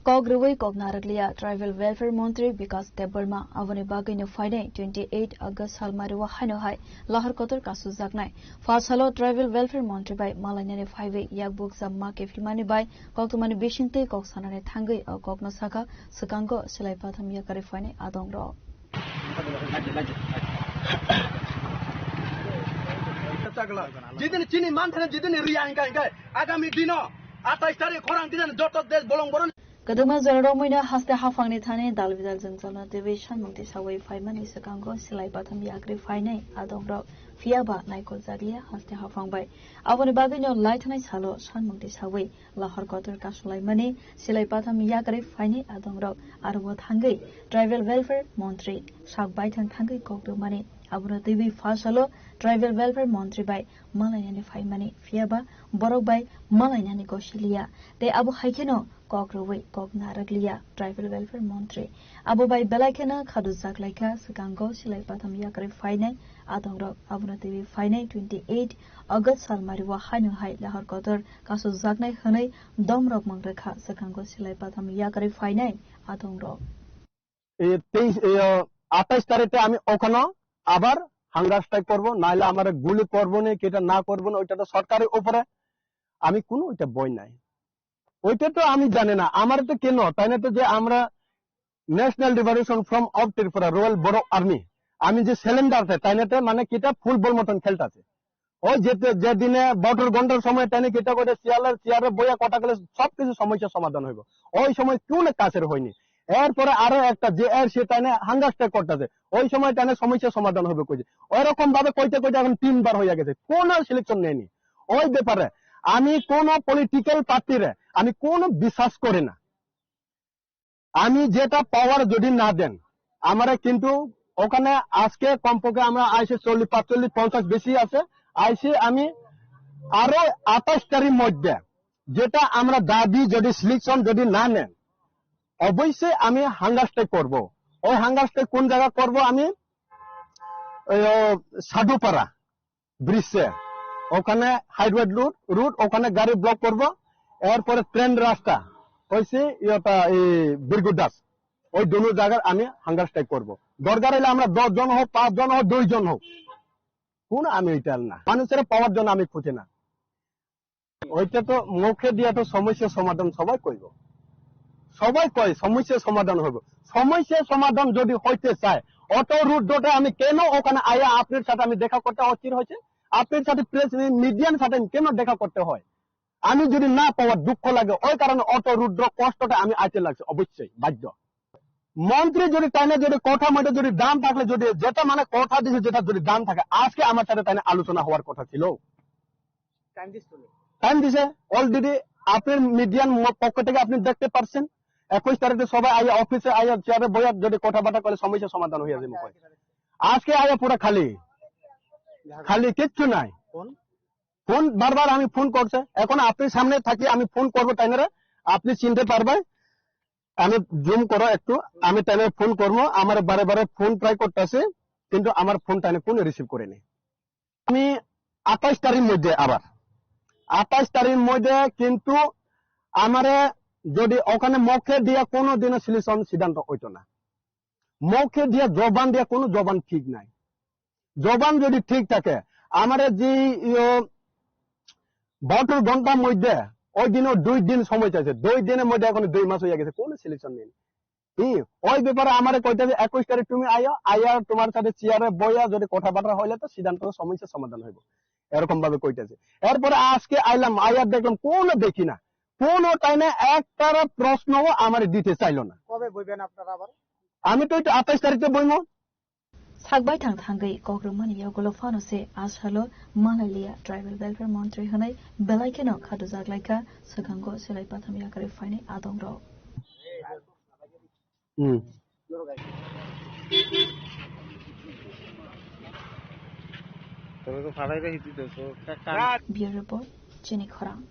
Kok rwui kok narwkliya Tribal Welfare Montri Bikas Debbarma, aboni bagwino phainai twenty eight August salmario haino hai lahar kotor kasujaknai. Pha salo Tribal Welfare Montri bai malainani phaiwi yakbuk jam ma kiphilmani bai koktwmani bisingtwi kok sanani thangwi o kokno sakha, swkango silai patham yakarwi phainai adongrok. Jidini chini manthani jidini riya hingka hingka agami dino atais tarik khorang dinani joto desh bolong boroni. Kwdwkma jora romwino haste haphangni thani dal bidal jwngjalno twiwi sanmung tisawi phaimani swkango silai patham yakarwi phainai adongrok, phiyaba naikol jakliya haste haphang bai. Aboni bagwino laithanai salo sanmung tisawi lahar kotor kasulaimani silai patham yakarwi phainai adongrok, aro o thangwi Tribal Welfare Montri sak baithang thangwi kok rwmani. Abono twiwi pha salo Tribal Welfare Montri bai malainani phaimani, phiyaba borok bai malainani gosiliya. Tei abo hai kheno kok rwui kok narwkliya Tribal Welfare Montri. Abo bai belai kheno khadujak laikha swkango silai patham yakarwi phainai adongrok. Abono twiwi phainai twenty eight August salmario haino hai lahar kotor kasujaknai hwnwi domrok mang rwkha swkango silai patham yakarwi phainai adongrok. এই তেইশ, এই, আহ, আঠাইশ তারিখে আমি ওখানে আবার hunger strike করবো, নাহলে আমার গুলি করবো না, কি এটা না করবো না, ওইটা তো সরকারের উপরে, আমি কোনো ওইটা বই নাই। ওইটা তো আমি জানি না, আমার তো কেন, তাই না তো যে আমরা National Liberation Front of Tripura, Royal Bodo Army, আমি যে সিলিন্ডার আছে, তাই না তো মানে কি এটা ফুটবল মতন খেলতেছে। ওই যে, যে দিনে বটর গন্ডার সময় তাই না কি এটা করে চেয়ারের, চেয়ারে বইয়া কথা গেলে সবকিছু সমস্যা সমাধান হইব। ওই সময় কেউ না কাছের হয়নি। এরপরে আরো একটা যে এর সে তাই না হাঙ্গার স্ট্রাইক করতেছে, ওই সময় তাই না সমস্যা সমাধান হবে কইছে। ওইরকম ভাবে কইতে কইতে এখন তিনবার হইয়া গেছে, কোনো সিলেকশন নেয়নি। ওই ব্যাপারে আমি কোনো পলিটিক্যাল পার্টিরে আমি কোনো বিশ্বাস করি না। আমি যেটা পাওয়ার যদি না দেন, আমরা কিন্তু ওখানে আজকে কমপক্ষে আমরা আইসি চল্লিশ, পাঁচচল্লিশ, পঞ্চাশ বেশি আছে, আইসি আমি আরো আঠাশ তারিখ মধ্যে যেটা আমরা দাবি যদি সিলেকশন যদি না নেন, অবশ্যই আমি হাঙ্গার স্ট্রাইক করব। ওই হাঙ্গার স্ট্রাইক কোন জায়গা করব? আমি ওই, ও, সাধুপাড়া, ব্রিজে, ওখানে হাইওয়ে রুট, রুট, ওখানে গাড়ি ব্লক করব। এরপরে ট্রেন রাস্তা হয়েছে ইয়েটা, এই বীরগুদাস, ওই দুনো জায়গার আমি হাঙ্গার স্ট্রাইক করব। দরকার হলে আমরা দশ জন হোক, পাঁচ জন হোক, দুই জন হোক, কোনো আমি ওইটা না, মানুষের পাওয়ার জন্য আমি খুঁজি না। ওইটা তো মুখে দিয়া তো সমস্যা সমাধান সবাই কইব, সবাই কয় সমস্যা সমাধান হইব। সমস্যা সমাধান যদি হইতে চায়, অটো রুট দুটো আমি কেন ওখানে আয়া আপনার সাথে আমি দেখা করতে অস্থির হয়েছে, আপনার সাথে প্রেস মিডিয়ার সাথে আমি কেন দেখা করতে হয়? আমি যদি না পাওয়ার দুঃখ লাগে, ওই কারণে অটো রুট কষ্টটা আমি আইতে লাগছে, অবশ্যই বাধ্য। মন্ত্রী যদি তাইনে যদি কথা মতো যদি দাম থাকলে, যদি যেটা মানে কথা দিছে, যেটা যদি দাম থাকে, আজকে আমার সাথে তাইনে আলোচনা হওয়ার কথা ছিল। টাইম দিস তুমি। টাইম দিছে, অলরেডি আপনার মিডিয়ার ম-, পক্ষ থেকে আপনি দেখতে পারছেন, একুশ তারিখে সবাই আইয়া অফিসে আইয়া চেয়ারে বইয়া যদি কথাবার্তা করে সমস্যা সমাধান হয়ে যাবে। আজকে আইয়া পুরা খালি, খালি কিচ্ছু নাই। কোন? ফোন বারবার আমি ফোন করছে, এখন আপনি সামনে থাকি আমি ফোন করবো তাইনারা, আপনি চিনতে পারবেন। আমি জুম করো একটু, আমি তাইনারা ফোন করবো, আমার বারে বারে ফোন ট্রাই করতেছে, কিন্তু আমার ফোন তাইনে কোনো রিসিভ করেনি। আমি আঠাশ তারিখের মধ্যে আবার, আঠাশ তারিখের মধ্যে কিন্তু আমারে যদি ওখানে মুখে দিয়া কোনো দিনও সলিউশন সিদ্ধান্ত হইতো না। মুখে দিয়া জবান দিয়া কোনো জবান ঠিক নাই। জবান যদি ঠিক থাকে, আমারে যে ইয়ো বাহাত্তর ঘন্টার মধ্যে, ওই দিনও দুই দিন সময় চাইছে, দুই দিনের মধ্যে এখন দুই মাস হয়ে গেছে, কোনো সলিউশন নেই। হুম, ওই ব্যাপারে আমারে কইতেছে, "একুশ তারিখ তুমি আইও, আইয়া তোমার সাথে চেয়ারে বইয়া যদি কথাবার্তা হইলে তো সিদ্ধান্ত সমস্যা সমাধান হইব।" এরকম ভাবে কইতেছে। এরপরে আজকে আইলাম, আইয়া দেখলাম কোনো দেখি না, কোনো টাইমে একটা প্রশ্নও আমারে দিতে চাইলো না। কবে বইবেন আপনারা আবার? আমি তো এটা আঠাশ তারিখে বইবো। Sakbai thang thangwi kokrwmani yagulo phano se asalo Malailiya Tribal Welfare Montri hwnwi belai kheno khatujak laikha swkango silai patham yakarwi phainai adongrok. Hmm. Bureau Report, Chini Khorang.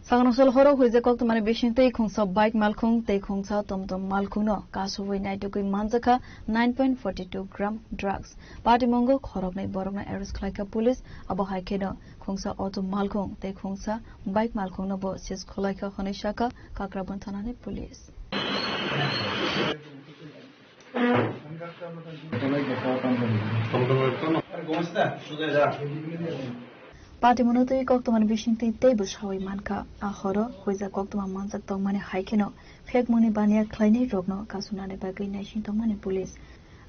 Sakno sol horo huijak koktwmani bising tei khungsa bike malkhung tei khungsa tomtom malkhungno kasubwi naitugwi manjakha nine point forty two gram drugs. Patimungo khoroknwi borokno arrest khlaikha police, abo hai kheno khungsa auto malkhung tei khungsa bike malkhungno bo seize khwlaikha hwnwi sakha Kakrabon thanani police. Patimungno twi koktwmani bisingtwi teibo sawi mankha. A horo huijak koktwma manjak tongmani hai kheno phekmungni baniya khlainai rokno kasumnani bagwi naising tongmani police.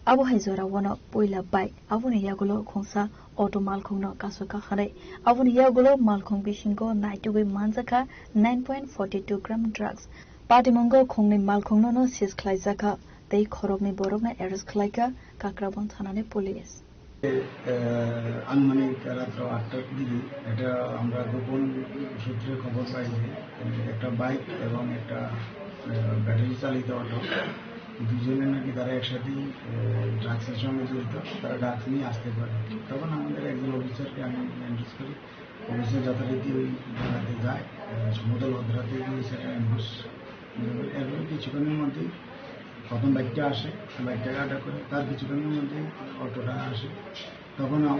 Abo hai jora wano puila bike, aboni yagulo khungsa auto malkhungno kasukha hwnwi. Aboni yagulo malkhung bisingo naitugwi manjakha nine point forty two gram drugs. Patimungo khungnwi malkhungno no seize khlaijakha tei khoroknwi borokno arrest khlaikha Kakrabon thanani police. আহ, আনুমানিক রাত্র আটটার দিকে এটা আমরা গোপন সূত্রে খবর পাই যে, আহ, একটা বাইক এবং একটা, আহ, ব্যাটারি চালিত অটো, দুজনে নাকি তারা একসাথে, আহ, ড্রাগসের সঙ্গে জড়িত, তারা ড্রাগস নিয়ে আসতে পারে। তখন আমাদের একজন অফিসারকে আমি অ্যাড্রেস করি, অফিসার যথারীতি ওই জায়গাতে যায়, আহ, সমতল ভদ্রাতে গিয়ে সেটা অ্যাম্বুশ, এরপরে কিছুক্ষণের মধ্যেই প্রথম বাইকটা আসে, বাইকটাকে আটক করে, তার কিছুক্ষণের মধ্যেই অটোটা আসে। তখন, আহ,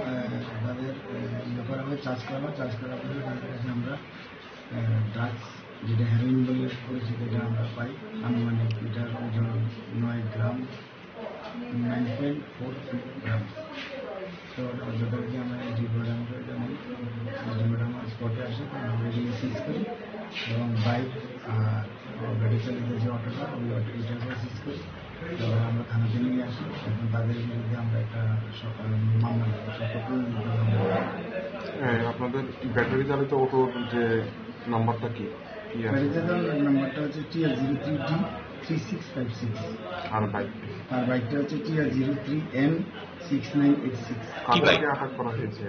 তাদের, আহ, ইয়ে করা হয়, চার্জ করা হয়, চার্জ করার পরে তাদের কাছে আমরা, আহ, ড্রাগস, যেটা হেরোইন বলে পরিচিত, এটা আমরা পাই। আনুমানিক এটার ওজন নয় গ্রাম, নাইন পয়েন্ট ফোর গ্রাম। তো ওটা যথারীতি আমরা এসডিপিও ম্যাডামকে এটা নিই, এসডিপিও ম্যাডাম স্পটে আসে, তো আমরা এগুলো সিজ করি এবং বাইক আর গাড়ি চালিত যে অটোটা, ওই অটো, এটাকে সিজ করি। তো আমরা থানাতে নিয়ে আসি। এখন তাদের বিরুদ্ধে আমরা একটা স-, আহ, মামলা নেব, সব প্রতিনিধি আমরা। হ্যাঁ, আপনাদের ব্যাটারি চালিত অটোর যে নাম্বারটা কি? কি আছে? গাড়ি চালানোর নাম্বারটা হচ্ছে TR zero three D three six five six. আর বাইক? আর বাইকটা হচ্ছে TR zero three N six nine eight six. কাদেরকে আটক করা হয়েছে?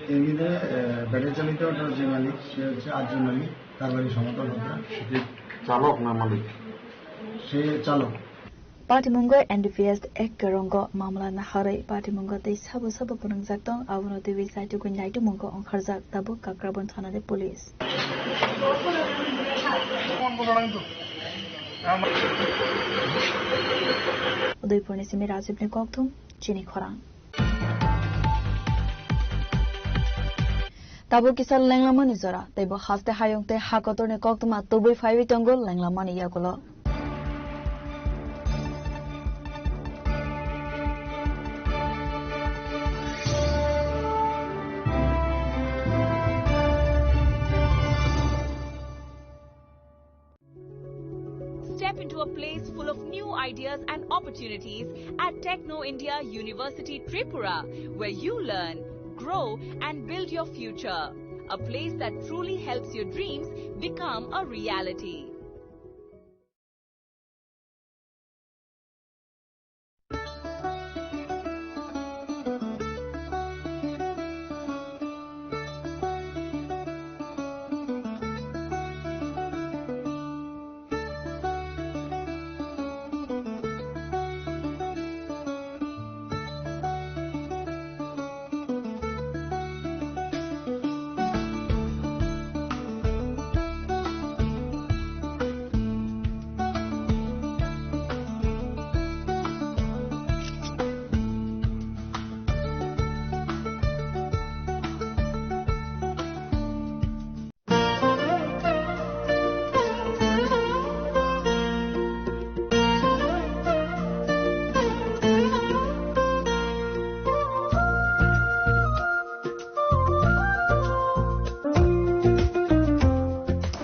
এর ভিতরে, আহ, ব্যাটারি চালিত অটোর যে মালিক, সে হচ্ছে আরজু মালিক, তার বাড়ি সমতল হদ্রা। সে কি চালক না মালিক? সে চালক। Patimungo N D P S Act kwrwngo mamla naharwi patimungo tei sabo sabo phwnwngjak tong, abono twiwi saitugwi naitukmungo ongkharjak tabuk Kakrabon thanani police. Duipurni simi Rajibni kokthum, chini khorang. Tabuk kisa lenglamani jora, teibo haste hayung tei hakotorni koktwma tubui phaiwi tongo lenglamani yagulo. Step into a place full of new ideas and opportunities at Techno India University Tripura, where you learn, grow, and build your future. A place that truly helps your dreams become a reality.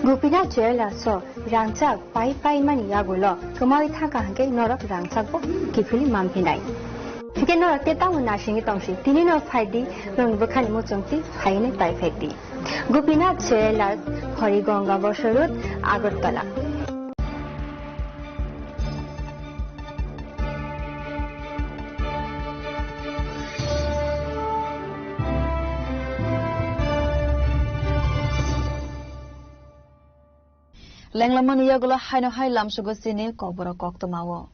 Gopinath Jewellers o rangchak pai pai mani yagulo kwmawi thangkha hwnkhe norok rangchak bo kiphilwi manphinai. Hwnkhe norok tei tamo naisingwi tongsi, tini no phaidi, norokni bwkhani muchungtwi phainwi pai phaidi. Gopinath Jewellers, Horigonga Bosor Road, Agartala. Lenglamani yagulo haino hai lamsugo chini kokborok koktwmao.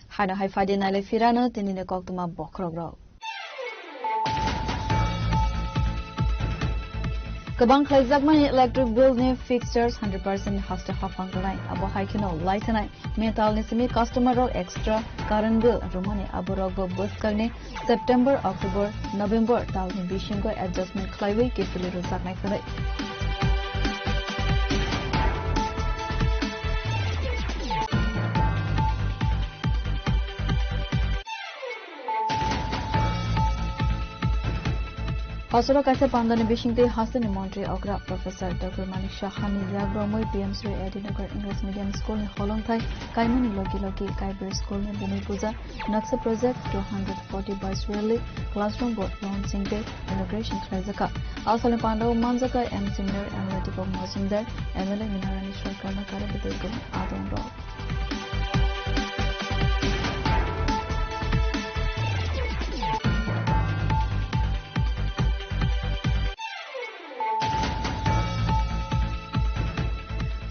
Haino hai phaidi nailai phirano tinini koktwma bokhorokrok. Kwbang khlaijakmani electric bill ni fixtures hundred percent haste haphang tonai, abo hai kheno lai thanai. Metal ni simi customer rok extra current bill rwmani aborok bo bwskangni September, October, November talni bisingo adjustment khlaiwi kiphilwi rwjaknai hwnwi. Hosoro kaisa pandani bisingtwi hasteni montri okra Professor Doctor Manik Saha ni yagromwi P M Shri Adinagar English Medium School ni holongthai kaimani logi logi Kaiber School ni bumi puja Naksa Project two hundred forty by Swirly Classroom Board launching tei inauguration khlaijaka. Asalni pandao manjaka M C Mayor M L A Deepak Majumdar, M L A Minarani Sarkar no kare bwtwi kwbang adong rok.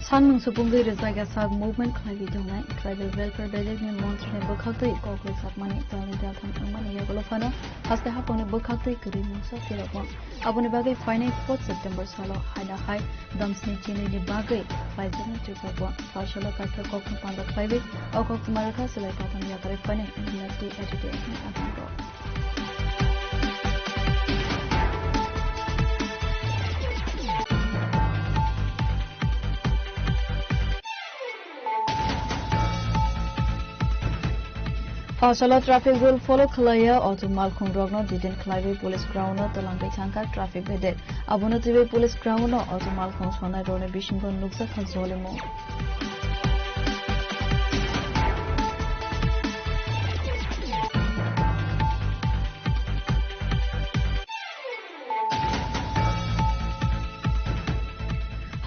Sanmung supungwi rwjak yasak movement khlaiwi tongnai Tribal Welfare Bejekni montri ni bwkhaktwi kok rwjakmani talni daltham wngmani yagulo phano haste haphangni bwkhaktwi kwrwi mungsa phirokma. Aboni bagwi phainai fourth September salo haino hai damsni chinini bagwi khlaijaknai Tripura Bondh. Phalsalo kaisa kokno panda khlaiwi o koktwma rwkha silai kothom yakarwi phainai N L F T A T T F ni adongrok. Phalsalo traffic rule follow khlaiya auto malkhung rokno detain khlaiwi police ground no twlangwi thangkha traffic bedek. Abono twiwi police ground no auto malkhung sonai rokni bisingo nukjakha jolimung.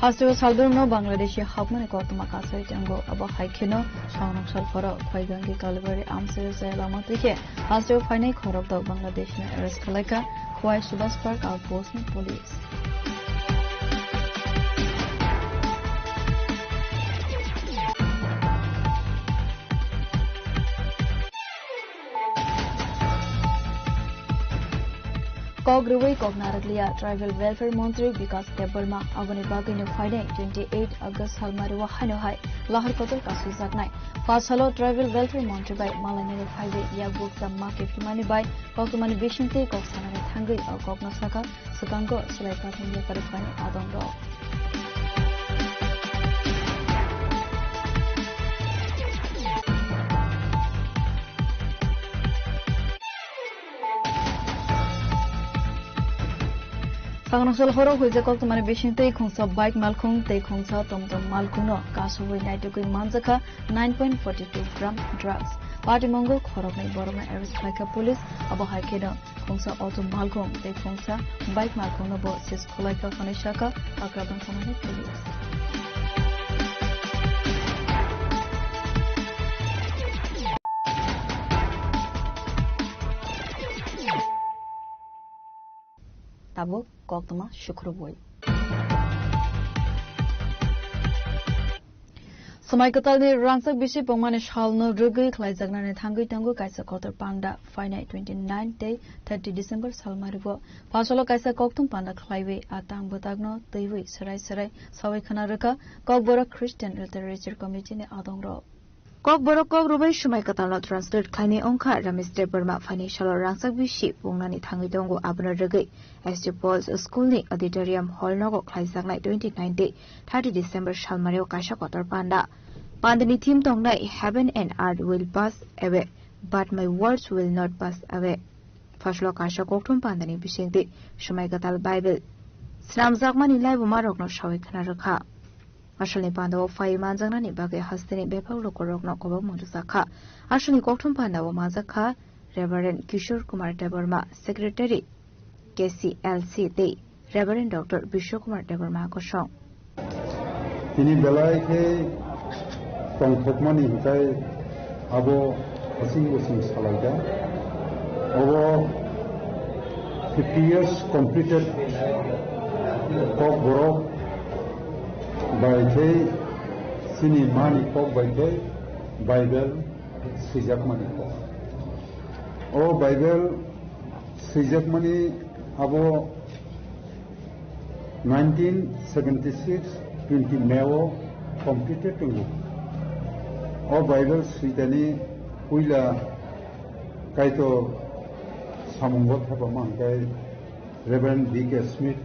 Hasteo salbrumno Bangladeshi hapmani koktwma kasai tongo. Abo hai kheno songrok salpharo Khwaigangi Kalibari Amsai Jaya lama twi khe hasteo phainai khorokdok Bangladeshno arrest khlaikha Khwai Subhas Park outpost ni police. Kok rwui kok narwkliya Tribal Welfare Montri Bikas Debbarma, aboni bagwino phainai twenty eight August salmari o haino hai lahar kotor kasujaknai. Pha salo Tribal Welfare Montri bai malainani phaiwi yakbuk cham ma kephimani bai koktwmani bisingtwi kok sanani thangwi o kokno sakha, swkango swlai pathum yakarwi phainai adongrok. Sangrongsa horo huijak koktwmani bising tei khungsa bike malkhung tei khungsa tomtom malkhungno kasubui naitugwi manjakha nine point forty two gram drugs. Patimungo khoroknwi borokno arrest khlaikha police. Abo hai kheno khungsa auto malkhung tei khungsa bike malkhungno bo seize khwlaikha hwnwi sakha Kakrabang thanani police. Tabuk koktwma sukrubui. Swmai kwtalni rangchak bisi pungmani salno rwgwi khlaijaknani thangwi tongo kaisa kotor panda. Phainai twenty nine tei thirty December salmarigo phasalo kaisa kokthum panda khlaiwi a tang bwtakno twiwi swrai swrai sawi khna rwkha Kokborok Christian Literature Committee ni adongrok. Kokborok kok rwbai swmai kwtalno translate khlainai wngkha Ramesh Debbarma. Phaini salo rangchak bisi pungnani thangwi tongo, abono rwgwi S D Boys School ni auditorium hall nogo khlaijaknai twenty nine tei thirty December salmario kaisa kotor panda. Pandani theme tongnai Heaven and Earth will pass away, but my words will not pass away. Phaslo kaisa kokthum pandani bisingtwi swmai kwtal Bible swnamjakmani laibumarokno sawi khna rwkha. Asalni pandao phai manjaknani bagwi hasteni bebak lukurokno kobokmung rwjakha. Asalni kokthum pandao manjakha Reverend Kishore Kumar Debbarma, Secretary K C L C tei Reverend Doctor Bishwa Kumar Debbarma kosong. Tini belai khe tongthokmani hwnkhe abo hasing busing salaijak. Obo fifty years completed Kokborok bai khe chini mani kok bai khe Bible swijakmani kok. O Bible swijakmani abo nineteen seventy six twenty May o completed tongo. O Bible switani puila Kaitor samungo thepama hwnkhe Reverend B K Smith,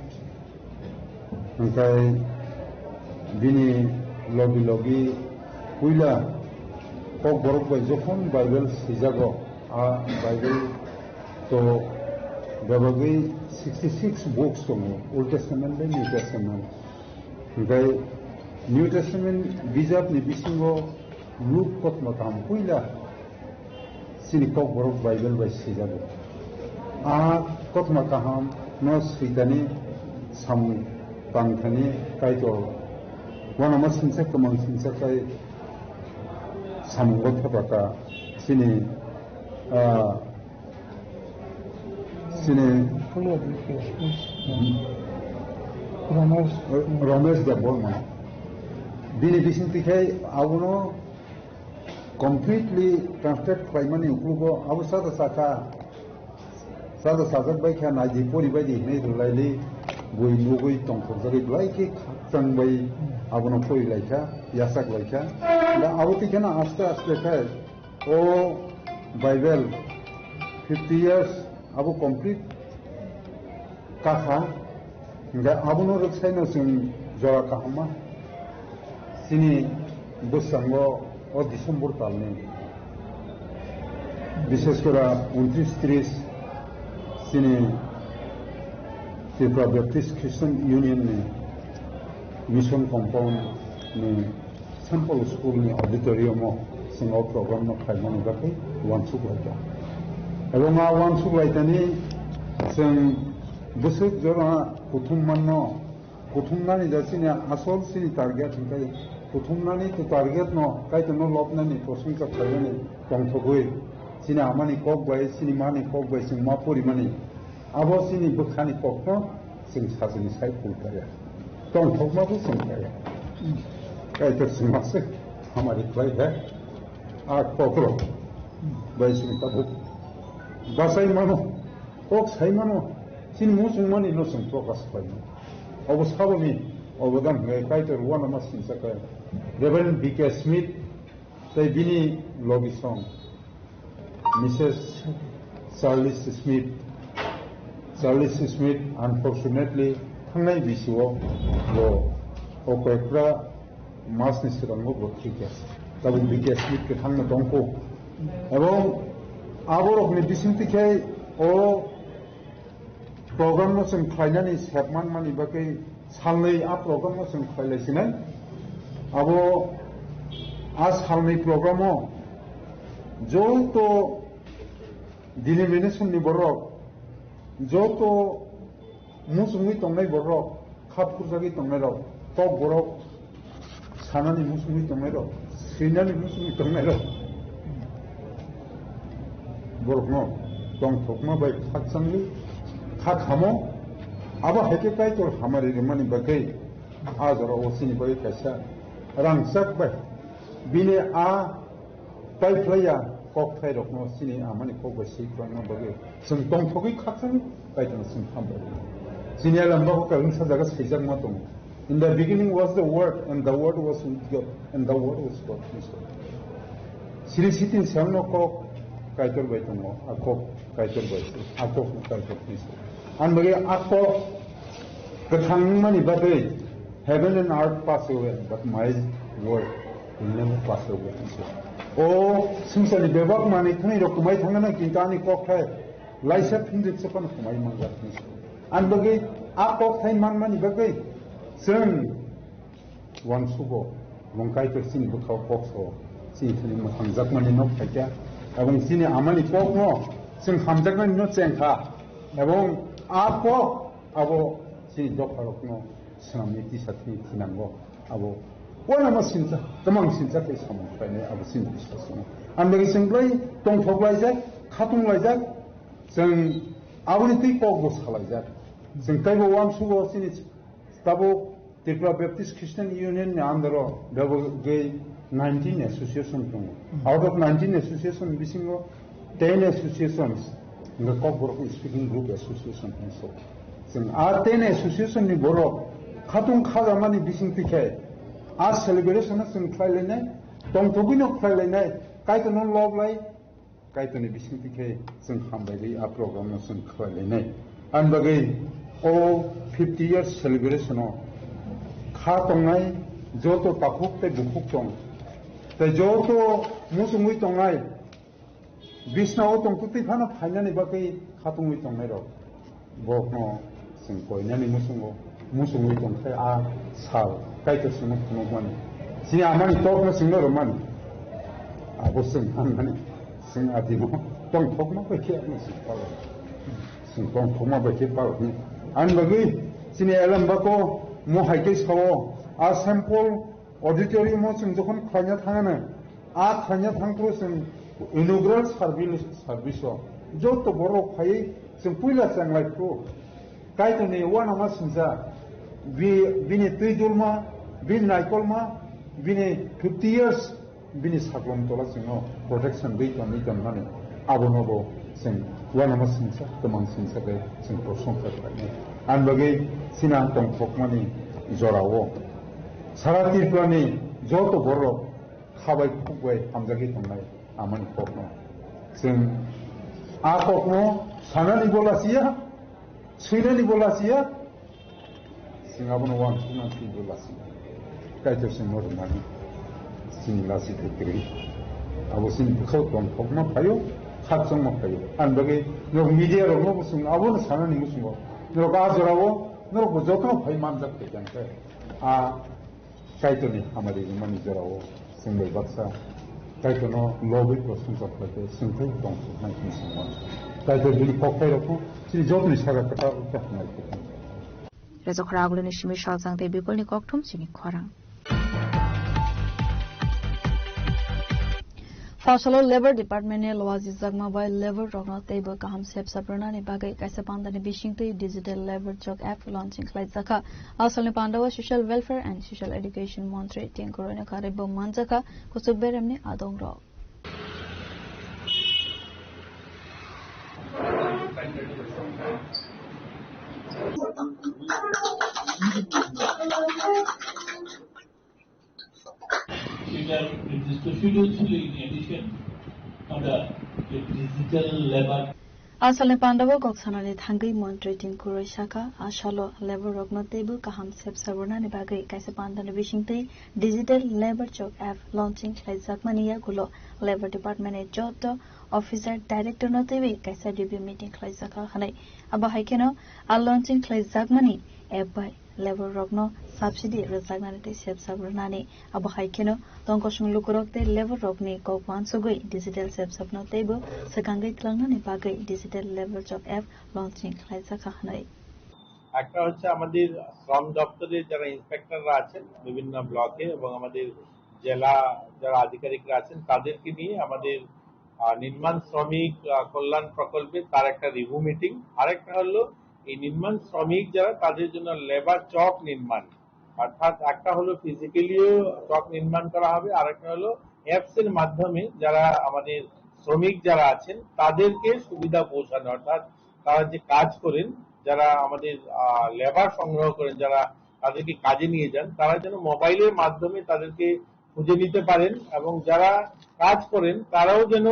hwnkhe bini logi logi puila Kokborok bai jokhon Bible swijago, a Bible to bebagwi sixty six books tongo, Old Testament bai New Testament. Hwnkhe New Testament bijapni bisingo Luk kothoma kaham puila chini Kokborok Bible bai swijago. A kothoma kaham no switani samung tangthani Kaitor uanama sinsa kwmang sinsa khe samungo thepaka chini, ah, chini Ramesh. Ramesh Debbarma. Bini bisingtwi khe abono completely translate khlaimani uklogo abo sada saka, sada sajak bai kha naidi pori bai di hinwi rwlaili bui nugwi tongthokjagwi belai khe khakchang bai abono pori lai kha, yachak lai kha. Da abo twi kheno aste aste khe o Bible fifty years abo complete kakha, hingkhe abono rwksaino chwng jora kahamma chini bwskango o December talni, bishesh kore untris tris chini Tripura Baptist Christian Union ni mission compound ni Saint Paul School ni auditorium o chwng o program no khlaimani bagwi uansuk lai kha. Ebong a uansuk lai tani chwng bwswk jora kuthum manno, kuthumnani da chini asol chini target hwnkhe kuthumnani to target no Kaitor no lobnani prosongsa khlaimani tongthogwi chini amani kok bai chini mani kok bai chwng ma porimani. Abo chini bwkhani kokno chwng sajini sai kulkaya. Tongthokma bo chwng kaya. Kaitor chwng ma se hamari khlai kha. A kokrok bai chwng tabuk bachai mano, kok sai mano, Chini muchungmani no chwng prokash khlainai. Obo saboni obodan hwnkhe Kaitor uanama sinsa khe Reverend B K Smith tei bini logi song Missus Charles Smith. Charles Smith, unfortunately, thangnai bisio bo o koyekra masni swkango bo thwikha. Tabuk B K Smith khe thangna tongkho. Ebong aborokni bisingtwi khe o program no chwng khlainani sep manmani bagwi salnwi a program no chwng khlailai sinai. Abo a salnwi program o joto denomination ni borok, joto muchungwi tongnai borok, khap khurjagwi tongnai rok, kok borok sanani muchungwi tongnai rok, swinani muchungwi tongnai rok. Borokno tongthokma bai khakchangwi kha khamo, abo hai khe Kaitor hamari rwmani bagwi a jora o chini bagwi kaisa rangchak bai bini a paiphlaiya kokthairokno chini amani kok bai swi kwlangma bagwi chwng tongthogwi khakchangwi Kaitorno chwng hambai. Chini a lamba o kaisa jaga saijakma tongo. In the beginning was the Word, and the Word was with God, and the Word was God. Siri sitin siyangno kok Kaitor bai tongo, a kok Kaitor bai se, a kok no Kaitor ni se. Ang bagwi a kok kwthang wngmani bagwi heaven and earth pass away, but my word will never pass away. O swngcharni bebak manwi thani rok kwmai thangna, kintu ani kok khai laisa phinjak se phano kwmai manjak ni se. Ang bagwi a kok khai manmani bagwi chwng uansugo, ebong Kaitor chini bwkhao kok sao, chini thani mwthangjakmani no phaikha, ebong chini amani kokno chwng hamjakmani no chengkha, ebong a kok abo chini dopharokno swnamwi tisa thani thinango, abo uanama sinsa, kwmang sinsa khe samung khlainai, abo chini biswas tongo. Ang bagwi chwng belai tongthok laijak, khatung laijak, chwng aboni twi kok bo salaijak. Chwng teibo uansugo chini tabuk Tripura Baptist Christian Union ni under o bebogwi nineteen association tongo. Hmm. Out of nineteen association bisingo ten associations hwnkhe Kokborok Speaking Group Association hwnwi se. Chwng a ten association ni borok khatung khajamani bisingtwi khe a celebration no chwng khlai lainai, tongthogwi no khlai lainai, Kaitorno lob lai, Kaitorni bisingtwi khe chwng hambai rwi a program no chwng khlai lainai. Ani bagwi o fifty years celebration o kha tongnai joto takhuk tei bukhuk tong, tei joto muchungwi tongnai bisna o tongtwtwi phano phainani bagwi kha tongwi tongnai rok. Bokno chwng koinani muchungo, muchungwi tongkhe a sal Kaitor chwngno phunukmani. Chini amani kokno chwngno rwmani. Abo chwng thangnani, chwng adino tongthokma bai khe ano chwng palo. Chwng tongthokma bai khe palo hwnwi. Ani bagwi chini elembako mo hai khe sao, a Saint Paul auditorium o chwng jokhon khlaina thangano, a khlaina thangphuru chwng inaugural service, service o joto borok phaiwi chwng puila chenglai phuru Kaitorni uanama singcha, bi-, bini twi dulma, bini naikolma, bini fifty years, bini saklom tola chwngno protection rwi tongwi tongmani, abono bo chwng uanama singcha, kwmang singcha khe chwng prosongsa khlainai. Ani bagwi chini ang tongthokmani jorao Sara Tripurani joto borok kha bai khuk bai hamjagwi tongnai amani kokno. Chwng a kokno sanani bo lasiya, swinani bo lasiya, chwng abono uansukna thwi bo lasiya. Kaitor chwngno rwmani chini lasi thai kwrwi. Abo chini bwkhao tongthokma phaio, khakchangma phaio. Ani bagwi norok media rokno bo chwng abono sanani muchungo. Norok a jorao norok bo jotono phai manjak khe tongkhe. A Kaitorni hamari rwmani jorao chwng bai baksa Kaitorno lobwi prosongsa khlai khe chwng tei tong thoknai hwnwi chwng uansukha. Kaitor bini kokthai rokno chini jotoni saka kwtal khe hamari khe tong. Rejokra Agulini simi Saljang tei Bikolni kokthum chini khorang. Phaisalo Labour Department ni loajijakma bai labour rokno teibo kaham sep sap rwnani bagwi kaisa pandani bisingtwi Digital Labour Chowk app launching khlaijakha. Asalni pandao Social Welfare and Social Education Montri Tinku Royna kharwi bo manjakha kuchuk beremni adongrok. নির্দিষ্ট শিডিউল ছিল in addition আমরা যে digital labour Asalni pandao kok sanani thangwi montri Tinku Roy sakha, asalo labour rokno teibo kaham sep sabrwnani bagwi kaisa pandani bisingtwi digital labour chowk app launching khlaijakmani yagulo labour department ni joto officer director no twiwi kaisa review meeting khlaijakha hwnwi. Abo hai kheno a launching khlaijakmani app bai labour rokno subsidy rwjaknani tei sepsap rwnani. Abo hai kheno tongkosong lukurok tei labour rokni kok uansugwi digital sepsapno teibo swkangwi twlangnani bagwi digital labour chowk app launching khlaijakha hwnwi. একটা হচ্ছে আমাদের শ্রম দপ্তরের যারা ইন্সপেক্টররা আছেন বিভিন্ন ব্লকে এবং আমাদের জেলা যারা আধিকারিকরা আছেন তাদেরকে নিয়ে আমাদের আহ, নির্মাণ শ্রমিক আহ, কল্যাণ প্রকল্পে তার একটা রিভিউ মিটিং। আরেকটা হলো এই নির্মাণ শ্রমিক যারা তাদের জন্য লেবার চক নির্মাণ, অর্থাৎ একটা হলো ফিজিক্যালিও চক নির্মাণ করা হবে, আরেকটা হলো অ্যাপস এর মাধ্যমে যারা আমাদের শ্রমিক যারা আছেন তাদেরকে সুবিধা পৌঁছানো, অর্থাৎ তারা যে কাজ করেন, যারা আমাদের আহ, লেবার সংগ্রহ করেন, যারা তাদেরকে কাজে নিয়ে যান, তারা যেন মোবাইলের মাধ্যমে তাদেরকে খুঁজে নিতে পারেন এবং যারা কাজ করেন তারাও যেন